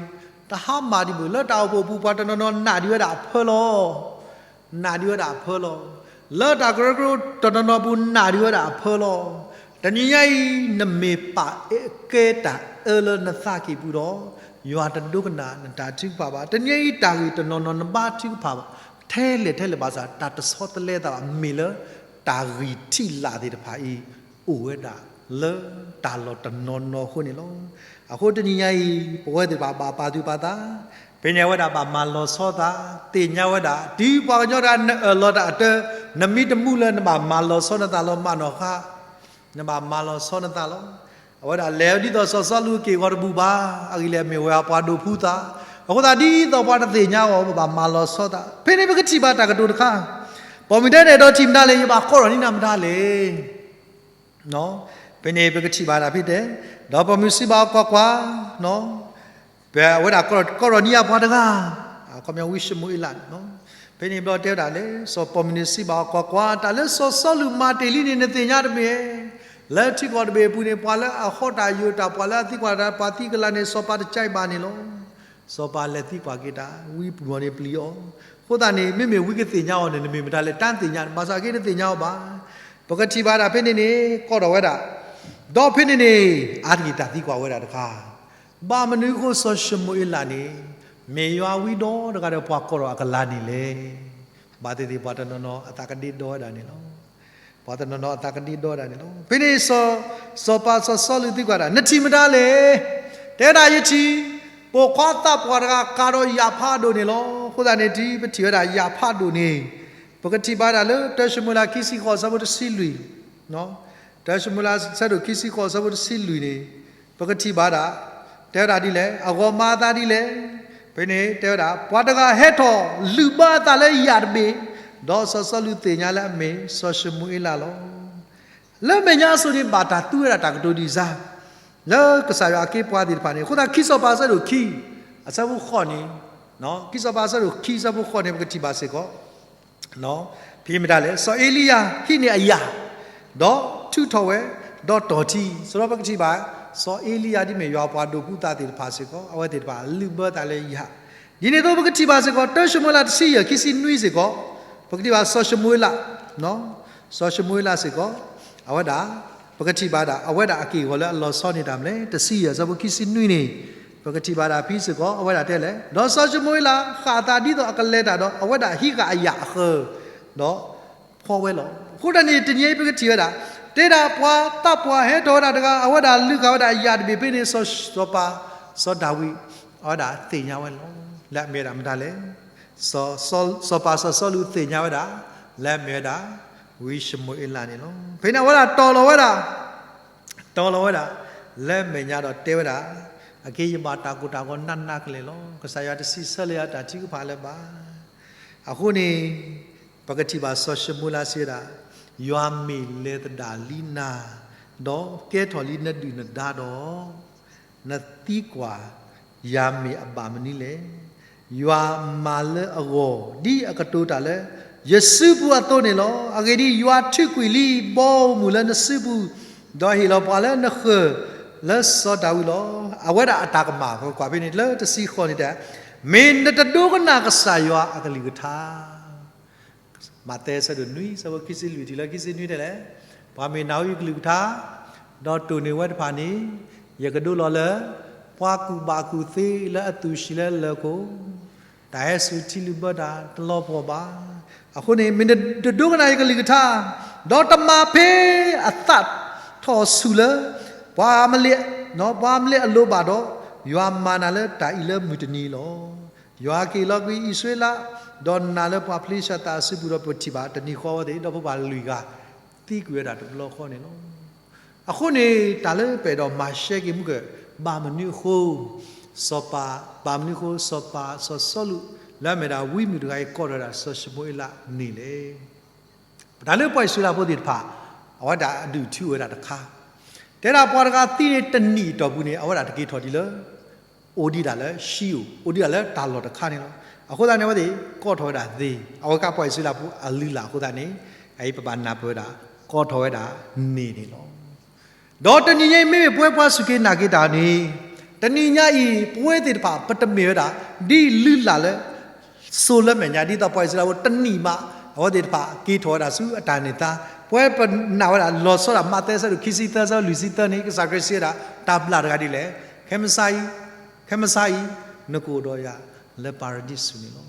တဟါမၢ်ဒံးဘၣ် လၢတၢ်အိၣ်ဖှိၣ်အပူၤ ပှၤတနီၤနီၤနာ်ဒံးဝဲဒၣ်အဖၢလီၤ. နာ်ဒံးဝဲဒၣ်အဖၢလီၤ. လၢတၢ်ကရၢကရိတနီၤနီၤအပူၤ နာ်ဒံးဝဲဒၣ်အဖၢလီၤ. တနံၤညါအံၤ နမ့ၢ်ပာ်ကဲတၢ်အၢလၢနသးကံၢ်ပူၤဒီး ယွၤတဒိကနၣ်နတၢ်ထုကဖၣ်ဘၣ်. တနံၤညါအံၤ တၢ်ဂ့ၢ်တနီၤနီၤနဘါထုကဖၣ်ဘၣ် ထဲလဲၣ်ထဲလဲၣ်ဘၣ်ဆၣ် တၢ်တဆီတလဲသးဘၣ် မ့ၢ်လၢတၢ်ဂံၢ်ထံးလၢ်သ့ၣ်တဖၣ်အံၤ အိၣ်ဝဲဒၣ်လၢတၢ်လီၢ်တနီၤနီၤအဃိန့ၣ်လီၤ. အဃိတနံၤညါအံၤ ပဝဲသ့ၣ်တဖၣ်ဘၣ်ပာ်သူၣ်ပာ်သး, ဖဲန့ၣ်အဝဲဒၣ်ဘၣ်မၤလီၤဆီသး, သ့ၣ်ညါဝဲဒၣ် တုၤပှၤကညီတဂၤနအၢၣ်လီၤတၢ်အတၢ်, နမံတမူလၢၤ နဘၣ်မၤလီၤဆီနသးလီၤ မးနီၢ်ဃါ, နဘၣ်မၤလီၤဆီနသးလီၤ. အဝဲဒၣ်လဲၤဒ်သိးစီၤစီလူးက့ၢ်ဂီၤတဘူၣ်ဘၣ်, အဂ့ၢ်လဲၣ် မ့ၢ်ဝဲပှၤဒိးဖုသး, အဃိသတးဒ်သိးပှၤတသ့ၣ်ညါအီၤ ပဘၣ်မၤလီၤဆီသး. ဖဲန့ၣ်ပကထံၣ်ဘၣ်တၢ်ကတိၤတခါ, ပိာ်မုၣ်တဲန့ၣ်ဒီးထံၣ်မတၤလဲၣ်, ယဘၣ်ကိးထီၣ်န့ၢ်နၤမတၤလဲၣ်. ဖဲန့ၣ်ပကထံၣ်ဘၣ်ဒၣ်ဖဲတဲ, ဒီးပိာ်မုၣ်စံးဘၣ်အီၤကွၢ်ကွၢ်, ပဝဲဒၣ်ကိးထီၣ်န့ၢ်ယၤပှၤတဂၤ, အခီပညီဝံၡမူၤအ့လးန့ၣ်, ဖဲန့ၣ်ဘျီတဲဝဲဒၣ်လဲၣ်, စီၤပိာ်မုၣ်န့ၣ်စံးဘၣ်အီၤကွၢ်ကွၢ်, တၢ်လၢစီၤစီလူးမၤတ့ၢ်လံန့ၣ် နသ့ၣ်ညါတမ့ၢ်ဧါ. လၢထံကီၢ်တဘ့ၣ်အပူၤန့ၣ် ပှၤလၢအဟီတၢ်ယိာ်တၢ် ပှၤလၢအသံကွၢ်တၢ်ပှၤသံကလၤန့ၣ် စီၤပၤတကဲဘၣ်န့ၣ်လီၤ. စီၤပၤလဲၤသံကွၢ်က့ၤတၢ် ဝံပူၤန့ၣ်ပျံၤအီၤ, အဃိသတးန့ၣ် မ့မ့ၢ်ဝံကသ့ၣ်ညါအီၤန့ၣ် နမ့ၢ်မတၤလဲၣ် တၢ်သ့ၣ်ညါ, ဘၣ်ဆၣ်က့တသ့ၣ်ညါအီၤဘၣ်. ပကထံၣ်ဘၣ်ဒၣ်ဖဲန့ၣ်န့ၣ် ကိးထီၣ်ဝဲဒၣ်, ဒီးဖဲန့ၣ်န့ၣ် အါတက့ၢ်တၢ်သံကွၢ်ဝဲဒၣ်တခါ, ဘၣ်မနုၤအဃိစီၤၡမူၤအ့လးန့ၣ် မ့ၢ်ယွၤဝံဒီတဂၤဒီးပှၤကိးထီၣ်အကလၤန့ၣ်လဲၣ်. ဘၣ်သ့ၣ်သ့ၣ်ပှၤတနီၤနီၤအသးကဒ့ဒီဝဲဒၣ်န့ၣ်လီၤ. ပှၤတနီၤနီၤအသးကဒ့ဒီဝဲဒၣ်န့ၣ်လီၤ. ဖဲန့ၣ်စီၤ, စီၤပၤစီၤစီလူးသံကွၢ်ဒၣ် နထံၣ်မတၤလဲၣ်. တဲဝဲဒၣ်ယထံၣ်, ပိာ်ခွါသးပှၢ်တဂၤကၤဒီးယာ်ဖးဒိၣ်န့ၣ်လီၤ. အဃိသတးန့ၣ် တုၤပထံၣ်ဝဲဒၣ်ယာ်ဖးဒိၣ်န့ၣ်, ပကထံၣ်ဘၣ်ဒၣ်လၢတၢၡမူၤအ့လးခံဆံဃိးအဆၢဖိတဆံလွံၢ်, တၢၡမူၤအ့လးဆၢဒိၣ်ခံဆံဃိးအဆၢဖိတဆံလွံၢ်န့ၣ်, ပကထံၣ်ဘၣ်ဒၣ်, တဲဝဲဒၣ်ဒ်လဲၣ်, အဂီၢ်မၤအသးဒ်လဲၣ်. ဖဲန့ၣ်တဲဝဲဒၣ် ပှၤတဂၤဟဲထီၣ်လုၢ်ဘၢအသးလၢယာ်တဘ့ၣ်, ဒီးစီၤစီလူးသ့ၣ်ညါလၢအမ့ၢ်စီၤၡမူၤအ့လးလီၤ. လၢမဲာ်ညါအစိၤန့ၣ် ဘၣ်တၢ်သူဝဲဒၣ်တၢ်ကတိၤဒ်စါ လၢကစၢ်ယွၤအခ့အပှၤသ့ၣ်တဖၣ်န့ၣ်, အဃိသတးခံစီၤပၤအဆၢဒိၣ်ခံ, အဆၢဖိဃိးန့ၣ်, ခံစီၤပၤအဆၢဒိၣ်ခံအဆၢဖိဃိးန့ၣ် ပကထံၣ်ဘၣ်စ့ၢ်ကီး ဖဲမတၤလဲၣ်, စီၤအ့လံယၤဟံးန့ၢ်အယာ်, ဒီးထုးထီၣ်ဝဲ, ဒီးတီၢ်ထံ, စရီပကထံၣ်ဘၣ်, စီၤအ့လံယၤဒ်မ့ၢ်ယွၤပှၤဒိးဖုသးသ့ၣ်တဖၣ်စ့ၢ်ကီး အဝဲသ့ၣ်တဖၣ်လုၢ်ဘၢသးလၢယာ်, ဒ်န့ၣ်အသိးပကထံၣ်ဘၣ်စ့ၢ်ကီး တၢၡမူၤအ့လးတဆံယဲၢ်ခံဆံနွံစ့ၢ်ကီး, ပကထံၣ်ဘၣ်စီၤၡမူၤအ့လး, စီၤၡမူၤအ့လးစ့ၢ်ကီး, အဝဲဒၣ်, ပကထံၣ်ဘၣ်ဒၣ် အဝဲဒၣ်အက့ၢ်အဂီၤလၢအလီၤဆီန့ၢ်တၢ်မနုၤလဲၣ်, တဆံယဲၢ်အဆၢဖိခံဆံနွံန့ၣ်, ပကထံၣ်ဘၣ်ဒၣ်ဖဲစ့ၢ်ကီး အဝဲဒၣ်တဲလဲၣ်, ဒီးစီၤၡမူၤအ့လးဃၣ်အသးဒ်သိးအကလဲၤတၢ်ဒီး အဝဲဒၣ်ဟံးဃာ်အယာ်အဃၢၤ, ဒီးဖှီဝဲလီၤ. အဃိသတးန့ၣ် တနံၤအံၤပကထံၣ်ဝဲဒၣ် တဲဒၣ်ပှၤသးပှၢ်ဟဲထီၣ်ဝဲဒၣ်တဂၤ အဝဲဒၣ်လုၢ်ဃာ်ဝဲဒၣ်ယၣ်တဘ့ၣ်ဖဲန့ၣ် စီၤစီၤပၤ စီၤဒၤဝံး အဝဲဒၣ်သ့ၣ်ညါဝဲလီၤ. လၢအမ့ၢ်ဝဲဒၣ်မတၤလဲၣ်. စီၤပၤစီၤစီလူးသ့ၣ်ညါဝဲဒၣ် လၢအမ့ၢ်ဝဲဒၣ် ဝံၡမူၤအ့လးန့ၣ်လီၤ. ဖဲန့ၣ်အဝဲဒၣ်တီၤလီၤဝဲဒၣ် တီၤလီၤဝဲဒၣ် လၢမဲာ်ညါဒီးတဲဝဲဒၣ်, အက့ယဘၣ်တၢ်ကိၢ်တၢ်ဂီၤနးနးကလဲာ်လီၤ. ကစၢ်ယွၤတစံးဆၢလၢယၤတၢ်ထုကဖၣ်လၢၤဘၣ်. အဃိန့ၣ် ပကထံၣ်ဘၣ်စီၤၡမူၤအ့လးစံးဝဲဒၣ်, ယွၤမ့ၢ်လဲၤသဒၣ်လံနၤ, ဒီးကဲထီၣ်လံနဒုၣ်နဒါဒီး နသံကွၢ်ယၤမ့ၢ်အဘၣ်မနုၤလဲၣ်. ယွၤမၤလၢအဂီၢ် ဒ်အကတိၤတၢ်လၢယစုပူၤအသိးန့ၣ်လီၤ. အဂ့ၢ်ဒ်အံၤ, ယွၤထုးကွံာ်လံဘီမုၢ်လၢနစုပူၤ, ဒီးဟ့ၣ်လီၤပှၤလၢနဃၢၤလၢစီၤဒၤဝံးလီၤ. အဝဲဒၣ်အတၢ်ကမၣ် ပကကွၢ်ဖဲန့ၣ်လၢတဆံဃိးန့ၣ်တဲ, မ့ၢ်နတဒိကနၣ်ကစၢ်ယွၤအကလုၢ်ကထါ မးသဲအဆၢဒိၣ်နွံ အဆၢဖိခံဆံလွံၢ်တုၤလၢခံဆံနွံတဲလဲၣ်, ပှၤမ့ၢ်နၢ်ဟူယကလုၢ်ကထါ, ဒီးတိၢ်န့ၢ်ဝဲတဖၣ်န့ၣ်, ယကဒိလီၤလၢ ပှၤကူၣ်ဘၣ်ကူၣ်သ့လၢအသူၣ်ဆံးလၢလၢၢ်ခိၣ်, တၢ်ဟဲစူၤထံလုၢ်ဘၢတၢ်တလီၤပှီၢ်ဘၣ်. အဃိန့ၣ် မ့ၢ်နတဒိကနၣ်ယကလုၢ်ကထါ, ဒီးတမၤဖဲအသးထီၣ်ဆူၣ်လၢ ပှၤမလ့ၣ်, ပှၤမလ့ၣ်အလိၤဘၣ်ဒီး, ယွၤမၤနၤလၢတၢ်အံၤလၢမုၢ်တနံၤလီၤ. ယွၤကဟ့ၣ်လီၤကွံာ်အံၣ်စရ့လး, ဒီးနၤလၢပှၤဖလ့ၡသၣ်အစုပူၤဒီး ပထံၣ်ဘၣ်တနံၤဃီဝဲသ့ၣ် ဒီဖိပၢ်လွံၢ်ဂၤ သံကွံာ်ဝဲဒၣ်တဘျီဃီန့ၣ်လီၤ. အဃိန့ၣ် တၢ်လၢပအဲၣ်ဒိးမၤရှဲက့ၤမုၢ်ကၢၢ် ဘၣ်မနုၤအဃိ စီၤပၤ, ဘၣ်မနုၤအဃိ စီၤပၤစီၤစီလူး လၢအမ့ၢ်ဒၣ်ဝံမုၣ်တဂၤအံၤ ကိးထီၣ်ဝဲဒၣ်စီၤၡမူၤအ့လးန့ၣ်လဲၣ်. ပတၢ်လၢပှၤအံၣ်စရ့လးဖိသ့ၣ်တဖၣ် အဝဲဒၣ်အဒုးထုးဝဲဒၣ်တခါ, တဲဒၣ်ပှၤတဂၤသံန့ၣ် တနံၣ်အတီၢ်ပူၤန့ၣ် အဝဲဒၣ်တက့ၤထီၣ်ဒ်လၢ အိၣ်ဒံးဒၣ်လၢ Sheol, အိၣ်ဒံးဒၣ်လၢတၢ်လီၢ်တခါန့ၣ်လီၤ. အဃိသတးန့ၣ် အဝဲသ့ၣ်ကိးထီၣ်ဝဲဒၣ်သ့, အဝဲကပှၤအံၣ်စရ့လးဖိအလုၢ်အလၢ်အဃိသတးန့ၣ်, အအံၤပဘၣ်နၢ်ပၢၢ်ဝဲဒၣ် ကိးထီၣ်ဝဲဒၣ်န့ၣ်န့ၣ်လီၤ. ဒီးတနံၤညါအံၤ မ့မ့ၢ်ပဝဲပှၤစူၢ်က့ၤနာ်က့ၤတၢ်န့ၣ်, တနံၤညါအံၤ ပဝဲသ့ၣ်တဖၣ် ပတမ့ၢ်ဝဲဒၣ် ဒ်လုၢ်လၢ်လၢ စိၤလၢမဲာ်ညါ ဒ်သိးပှၤအံၣ်စရ့လးဖိတနံၣ်မး အဝဲသ့ၣ်တဖၣ်က့ၤထီၣ်ဝဲဒၣ်ဆူအတၢ်န့ၢ်သါ, ပဝဲပနာ်ဝဲဒၣ်လီၤဆီဒၣ် မးသဲအဆၢဒိၣ်ခံဆံသၢ အဆၢလွံၢ်ဆံသၢန့ၣ် ကစၢ်ခရံာ်စံးဝဲဒၣ် တၢ်ဘျၣ်တဂၤဒ်လဲၣ်, ခဲမုၢ်ဆါအံၤ, ခဲမုၢ်ဆါအံၤ နကအိၣ်ဒီးယၤလၢပၤရဒံစူၤန့ၣ်လီၤ.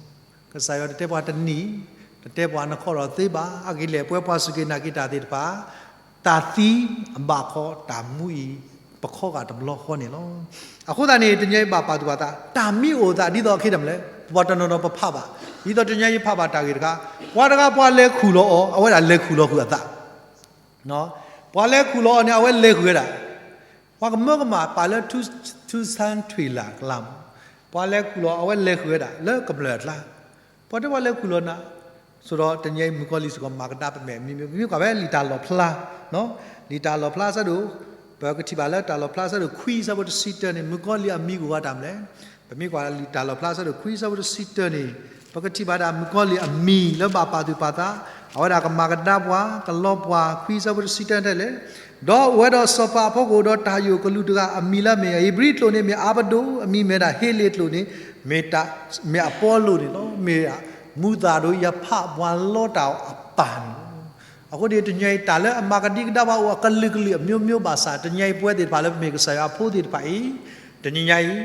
ကစၢ်ယွၤတတဲပှၤတနံၣ်, တတဲပှၤနခီၣ်ထီၣ်သ့ဘၣ်. အဂ့ၢ်ဒ်လဲၣ် ပဝဲပှၤစူၢ်က့ၤနာ်က့ၤတၢ်သ့ၣ်တဖၣ် တၢ်သံအဘၣ်ခီတၢ်မူအံၤ ပခီဂာ်တဘျီဃီန့ၣ်လီၤ. အဃိသတးန့ၣ် တနံၤအံၤဘၣ်ပာ်သူၣ်ပာ်သး တၢ်မ့ၢ်အိၣ်သးဒ်သိးအခဲဒၣ်မလဲၣ်, ပှၤတနီၤနီၤပဖးဘၣ်, ဒ်သိးတနံၤအံၤဖးဘၣ်တၢ်ဂ့ၢ်တခါ, ပှၤတဂၤပှၤလဲၤခူၣ်လီၤအီၤ အဝဲဒၣ်လဲၤခူၣ်လီၤဃုာ်အသး, ပှၤလဲၤခူၣ်လီၤအီၤန့ၣ် အဝဲလဲၤဃုာ်ဝဲဒၣ်, ပှၤကမၢကမၣ်ပာ်လၢ ထူ, ထူဆၣ်ထွံၣ်လၢ်ကျါမး, ပှၤလဲၤခူၣ်လီၤ အဝဲလဲၤဃုာ်ဝဲဒၣ်လၢကမျၢၢ်အကျါ, ပှၤတဲပှၤလဲၤခူၣ်လီၤနၤ, ဆိဒီးတနံၤအံၤမုၣ်ကီၤလံၢ်စ့ၢ်ကီးမၤကဒါပမဲာ်မံၤမံၤ ပမ့ၢ်ကွၢ်ဖဲလံာ်တၢ်လီၣ်ဖျါ, လံာ်တၢ်လီၣ်ဖျါအဆၢဒိၣ်, ပကထံၣ်ဘၣ်လၢတၢ်လီၣ်ဖျါအဆၢဒိၣ်ခွံအဆၢဖိတဆံတၢန့ၣ် မုၣ်ကီၤလံၢ်အမံၤအိၣ်ဝဲတၢ်မလဲၣ်, ပမ့ၢ်ကွၢ်လံာ်တၢ်လီၣ်ဖျါအဆၢဒိၣ်ခွံအဆၢဖိတဆံတၢန့ၣ်, ပကထံၣ်ဘၣ်ဒၣ်မုၣ်ကီၤလံၢ်အမံၤလၢဘၣ်ပာ်သူၣ်ပာ်သး, အဝဲဒၣ်ကမၤကဒါပှၤ ကလီပှၤ ခွံအဆၢဖိတဆံတၢတဲလဲၣ် ဒီးအိၣ်ဝဲဒီးစီၤပၤအဖီခိၣ် ဒီးတၢ်ယိာ်ကလူးတဂၤ အမံၤလၢအမ့ၢ်ဧ့ၤဘြံၤကျိာ်န့ၣ် မ့ၢ်အၤဘဒိၣ်, အမံၤမ့ၢ်ဒၣ်ဟ့လ့ၣ်ကျိာ်န့ၣ် မ့ၢ်အပီလိၣ်န့ၣ်လီၤ. မ့ၢ်မူသးဒိၣ်ယဖးပှၤလီတၢ်အပၢ်န့ၣ်လီၤ. အဃိန့ၣ် တနံၤအံၤ တၢ်လၢအမၤကဒံကဒါပှၤအိၣ်အကလုာ်ကလုာ်အမျိုးမျိုးဘၣ်ဆၣ် တနံၤအံၤပဝဲသ့ၣ်တဖၣ်လၢပမ့ၢ်ကစၢ်ယွၤအဖိသ့ၣ်တဖၣ်အံၤ တနံၤညါအံၤ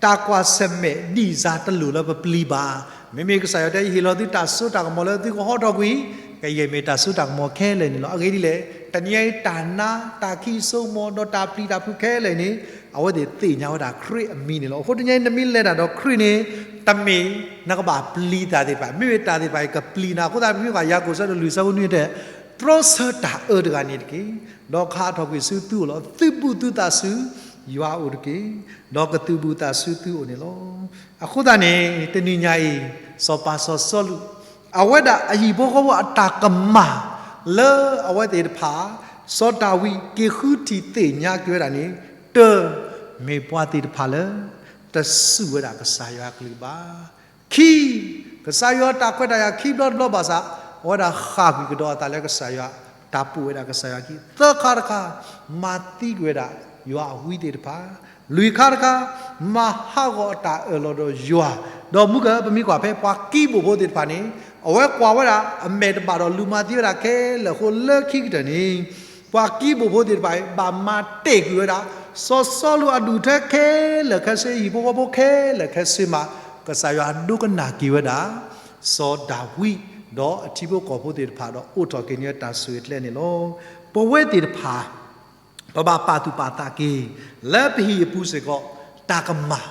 တၢ်ကွၢ်ဆၢၣ်မဲာ်ဒံးစၢ်တလိၣ်လၢပပျံၤဘၣ်. မ့မ့ၢ်ကစၢ်ယွၤတဲ ယဟ့ၣ်လီၤသုတၢ်စိတၢ်ကမီၤလၢသုကဟီထီၣ်ကွံာ်, ကယဲၢ်မ့ၢ်တၢ်စိတၢ်ကမီၤခဲလၢာ်န့ၣ်လီၤ. အဂ့ၢ်ဒ်လဲၣ်, တနံၤအံၤတၢ်နါ တၢ်ခံးစိကမီၤ ဒီးတၢ်ပျံၤတၢ်ဖုးခဲလၢာ်န့ၣ် အဝဲသ့ၣ်သ့ၣ်ညါဝဲဒၣ်ခရံာ်အမံၤန့ၣ်လီၤ. အဃိတနံၤအံၤ နမ့ၢ်လဲၤတၢ်ဒီးခရံာ်န့ၣ် တမ့ၢ်နကဘၣ်ပျံၤတၢ်သ့ၣ်တဖၣ်, မ့မ့ၢ်တၢ်သ့ၣ်တဖၣ်အံၤကပျံၤနၤအဃိသတး ပမ့ၢ်ကွၢ်ယၤကိာ်အဆၢဒိၣ်လွံၢ်ဆၢဖိနွံတဲ တြီဆၢတၢ်အၢတဂၤန့ၣ်တက့ၢ်. ဒီးကဟးထီၣ်ကွံာ်ဆူသုအိၣ်လီၤ. သုဘူးသုသးဆူယွၤအအိၣ်တက့ၢ်. ဒီးကသုးဘူးသးဆူသုအိၣ်န့ၣ်လီၤ. အဃိသတးန့ၣ် တနံၤညါအံၤ စီၤပၤစီၤစီလူး အဝဲဒၣ်အဟံၣ်ဖိဃီဖိအတၢ်ကမၣ်လၢအဝဲသ့ၣ်တဖၣ် စီၤဒၤဝံးက့ၤဃုထံၣ်သ့ၣ်ညါက့ၤဝဲဒၣ်န့ၣ် တၢ မ့ၢ်ပှၤသ့ၣ်တဖၣ်လၢ တစူၢ်ဝဲဒၣ်ကစၢ်ယွၤအကလုၢ်ဘၣ်. ခံ, ကစၢ်ယွၤတၢ်ခွဲးတၢ်ယာ်ခံဘျီတဘျီဘၣ်ဆၣ် အဝဲဒၣ်ဃၣ်ကွံာ်ကဒီးအသးလၢကစၢ်ယွၤ, တၢ်ပိာ်ဝဲဒၣ်ကစၢ်ယွၤအခံ. သၢခါတခါ, မၤသံကွံာ်ဝဲဒၣ်ယွၤအဝံသ့ၣ်တဖၣ်. လွံၢ်ခါတခါ, မၤဟးဂီၤအတၢ်အၢၣ်လီၤဒီးယွၤ, ဒီးမုၢ်ကၢၢ်ပမ့ၢ်ကွၢ်ဖဲပှၤကံးဘိၣ်ဖိသ့ၣ်တဖၣ်န့ၣ် အဝဲကွၢ်ဝဲဒၣ်အမဲာ်တဘၣ်ဒီးလူၤမၤသံဝဲဒၣ်ခဲလၢာ်အဃိ လၢခံကတၢၢ်န့ၣ် ပှၤကံးဘိၣ်ဖိသ့ၣ်တဖၣ်အံၤ ဘၣ်မၤတဲာ်ကွံာ်ဝဲဒၣ် စီၤစီလူးအဒူၣ်ထဲခဲလၢာ်ခဲဆ့ ဟံၣ်ဖိဃီဖိခဲလၢာ်ခဲဆ့မး ကစၢ်ယွၤဒိကနၣ်က့ၤဝဲဒၣ် စီၤဒၤဝံး ဒီးအထံဖိကီၢ်ဖိသ့ၣ်တဖၣ်ဒီးအိးထီၣ်က့ၤန့ၢ်တၢ်ဆိၣ်ဂ့ၤကျဲန့ၣ်လီၤ. ပဝဲသ့ၣ်တဖၣ် ပဘၣ်ပာ်သူၣ်ပာ်သးက့ၤ လၢပဟံၣ်အပူၤစ့ၢ်ကီး တၢ်ကမၣ်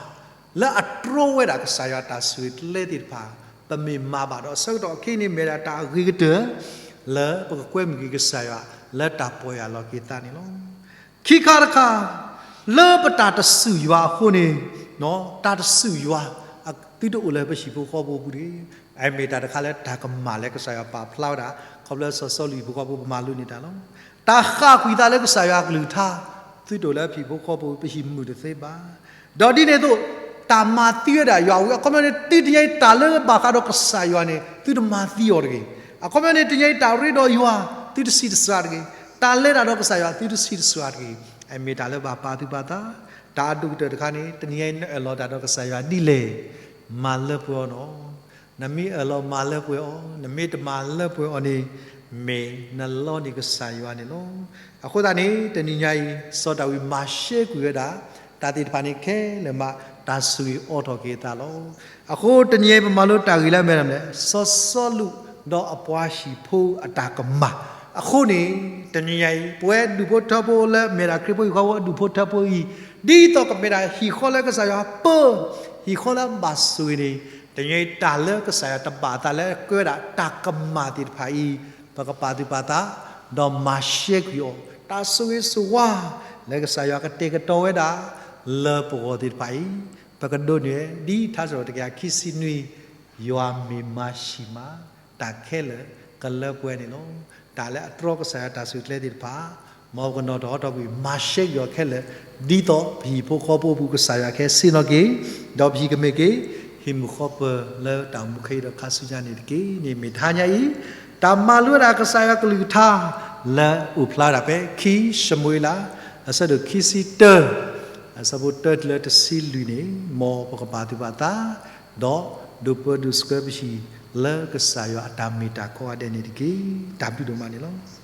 လၢအတြီဝဲဒၣ်ကစၢ်ယွၤတၢ်ဆိၣ်ဂ့ၤကျဲသ့ၣ်တဖၣ် ပမ့ၢ်မၤဘၣ်ဒီး အဆၢကတီၢ်ခဲအံၤန့ၣ် မ့ၢ်ဒၣ်တၢ်အဂ့ၤကတၢၢ် လၢပကကွဲမုာ်က့ၤကစၢ်ယွၤ လၢတၢ်ပီၢ်ယၢ်လီၤက့ၤသးန့ၣ်လီၤ. ခံခါတခါ လၢပတၢ်တစူၢ်ယွၤအဃိန့ၣ် တၢ်တစူၢ်ယွၤ သုတအိၣ်လၢပဟံၣ်ဖိဃီဖိအပူၤတဂ့ၤ. အမ့ၢ်တၢ်တခါလၢတၢ်ကမၣ်လၢကစၢ်ယွၤပာ်ဖျါဝဲဒၣ် ခီဖျိလၢစီၤစီလူးဟံၣ်ဖိဃီဖိပမၤလိန့ၢ်တၢ်လီၤ. တၢ်ဃၣ်ကွံာ်သးလၢကစၢ်ယွၤအကလုၢ်ကထါ သုတအိၣ်လၢပဟံၣ်ဖိဃီဖိ ပဟံၣ်မုာ်တသ့ဘၣ်. ဒီးဒ်န့ၣ်အသိး တၢ်မၤသံဝဲဒၣ်ယွၤဝံၤ အခီပညီန့ၣ် တုၤတနံၤအံၤတၢ်လၢဘၣ်ဃးဒီးကစၢ်ယွၤန့ၣ် သုတမၤသံအီၤတဂ့ၤ. အခီပညီန့ၣ် တနံၤအံၤတၢ်ရ့ဒီးယွၤ သုတဆံးတစှၤတဂ့ၤ. တၢ်လဲၤတၢ်ဒီးကစၢ်ယွၤ သုတဆံးတစှၤတဂ့ၤ. အမ့ၢ်တၢ်လၢဘၣ်ပာ်သူၣ်ပာ်သး, တၢ်အဒိၣ်ကတၢၢ်တခါန့ၣ် တနံၤအံၤနအၢၣ်လီၤတၢ်ဒီးကစၢ်ယွၤဒ်လဲၣ် မၤလၢပှဲၤအီၤနီၤ. နမ့ၢ်အၢၣ်လီၤမၤလၢပှဲၤအီၤ, နမ့ၢ်တမၤလၢပှဲၤအီၤန့ၣ် မ့ၢ်နလီန့ၢ်ကစၢ်ယွၤန့ၣ်လီၤ. အဃိသတးန့ၣ် တနံၤညါအံၤ စီၤဒၤဝံးမၤရှဲကွံာ်ဝဲဒၣ် တၢ်သ့ၣ်တဖၣ်န့ၣ်ခဲလၢာ်မး တၢ်ဆိၣ်ဂ့ၤအိးထီၣ်က့ၤအသးလီၤ. အဃိတနံၤအံၤပမၤလိတၢ်ဂ့ၢ်လၢအမ့ၢ်ဒၣ် စီၤစီလူးဒီးအပှၤဟံၣ်ဖိအတၢ်ကမၣ်. အဃိန့ၣ် တနံၤညါအံၤ ပဝဲဒူၣ်ဖိထၢဖိလၢအမ့ၢ်ဒၣ်ခရံာ်ဖိဟံၣ်ဖိဃီဖိအဒူၣ်ဖိထၢဖိအံၤ ဒ်သိးကမ့ၢ်ဒၣ်ဟံၣ်ဃီလၢကစၢ်ယွၤပၢ ဟံၣ်ဃီလၢအဘၣ်ဆိၣ်ဂ့ၤန့ၣ် တနံၤညါအံၤတၢ်လၢကစၢ်ယွၤတဘၣ်အသးလၢအကဲဝဲဒၣ်တၢ်ကမၣ်သ့ၣ်တဖၣ်အံၤ ပကပာ်သူၣ်ပာ်သး ဒီးမၤရှဲကွံာ်အီၤ တၢ်ဆိၣ်ဂ့ၤဆိၣ်ဝါ လၢကစၢ်ယွၤကတဲာ်ကတီၤဝဲဒၣ် လၢပဂီၢ်သ့ၣ်တဖၣ်အံၤ ပကဒိးန့ၢ်ဝဲ ဒ်ထါစံးထီၣ်ပတြၢၤတကယၤခံဆံနွံ ယွၤမ့ၢ်မၤဆံးမး တၢ်ခဲလၢာ်ကလၢပှဲၤန့ၣ်လီၤ. တၢ်လၢအတြီကစၢ်ယွၤတၢ်ဆိၣ်ဂ့ၤကျဲသ့ၣ်တဖၣ် မ်ပကနီၤထီၣ်ဟီထီၣ်ကွံာ် မၤရှဲကွံာ်အီၤခဲလၢာ် ဒ်သိးပဟံၣ်ဖိဃီဖိအပူၤကစၢ်ယွၤကဟဲဆ့ၣ်နီၤက့ၤ ဒီးပဟံၣ်ကမ့ၢ်က့ၤ ဟံၣ်မုာ်ဃီပၢၤလၢတၢ်အိၣ်မူခဲအံၤဒီးခါဆူညါန့ၣ်တက့ၢ်. န့ၣ်မ့ၢ်တဟါညါအံၤ တၢ်မၤလိဝဲဒၣ်ကစၢ်ယွၤကလုၢ်ကထါ လၢအိၣ်ဖျါဝဲဒၣ်ဖဲခံၡမူၤအ့လး အဆၢဒိၣ်ခံဆံတၢ အဆၢဖိတၢတုၤလၢတဆံလွံၢ်န့ၣ် မ်ပကပာ်သူၣ်ပာ်သး ဒီးဒိးပၢဒိးဆှၢပဟံၣ်လၢကစၢ်ယွၤအတၢ်မ့ၢ်တၢ်ကီဂၤဒဲးန့ၣ်တက့ၢ်. တၢ်ဘျုးဒိၣ်မးန့ၣ်လီၤ.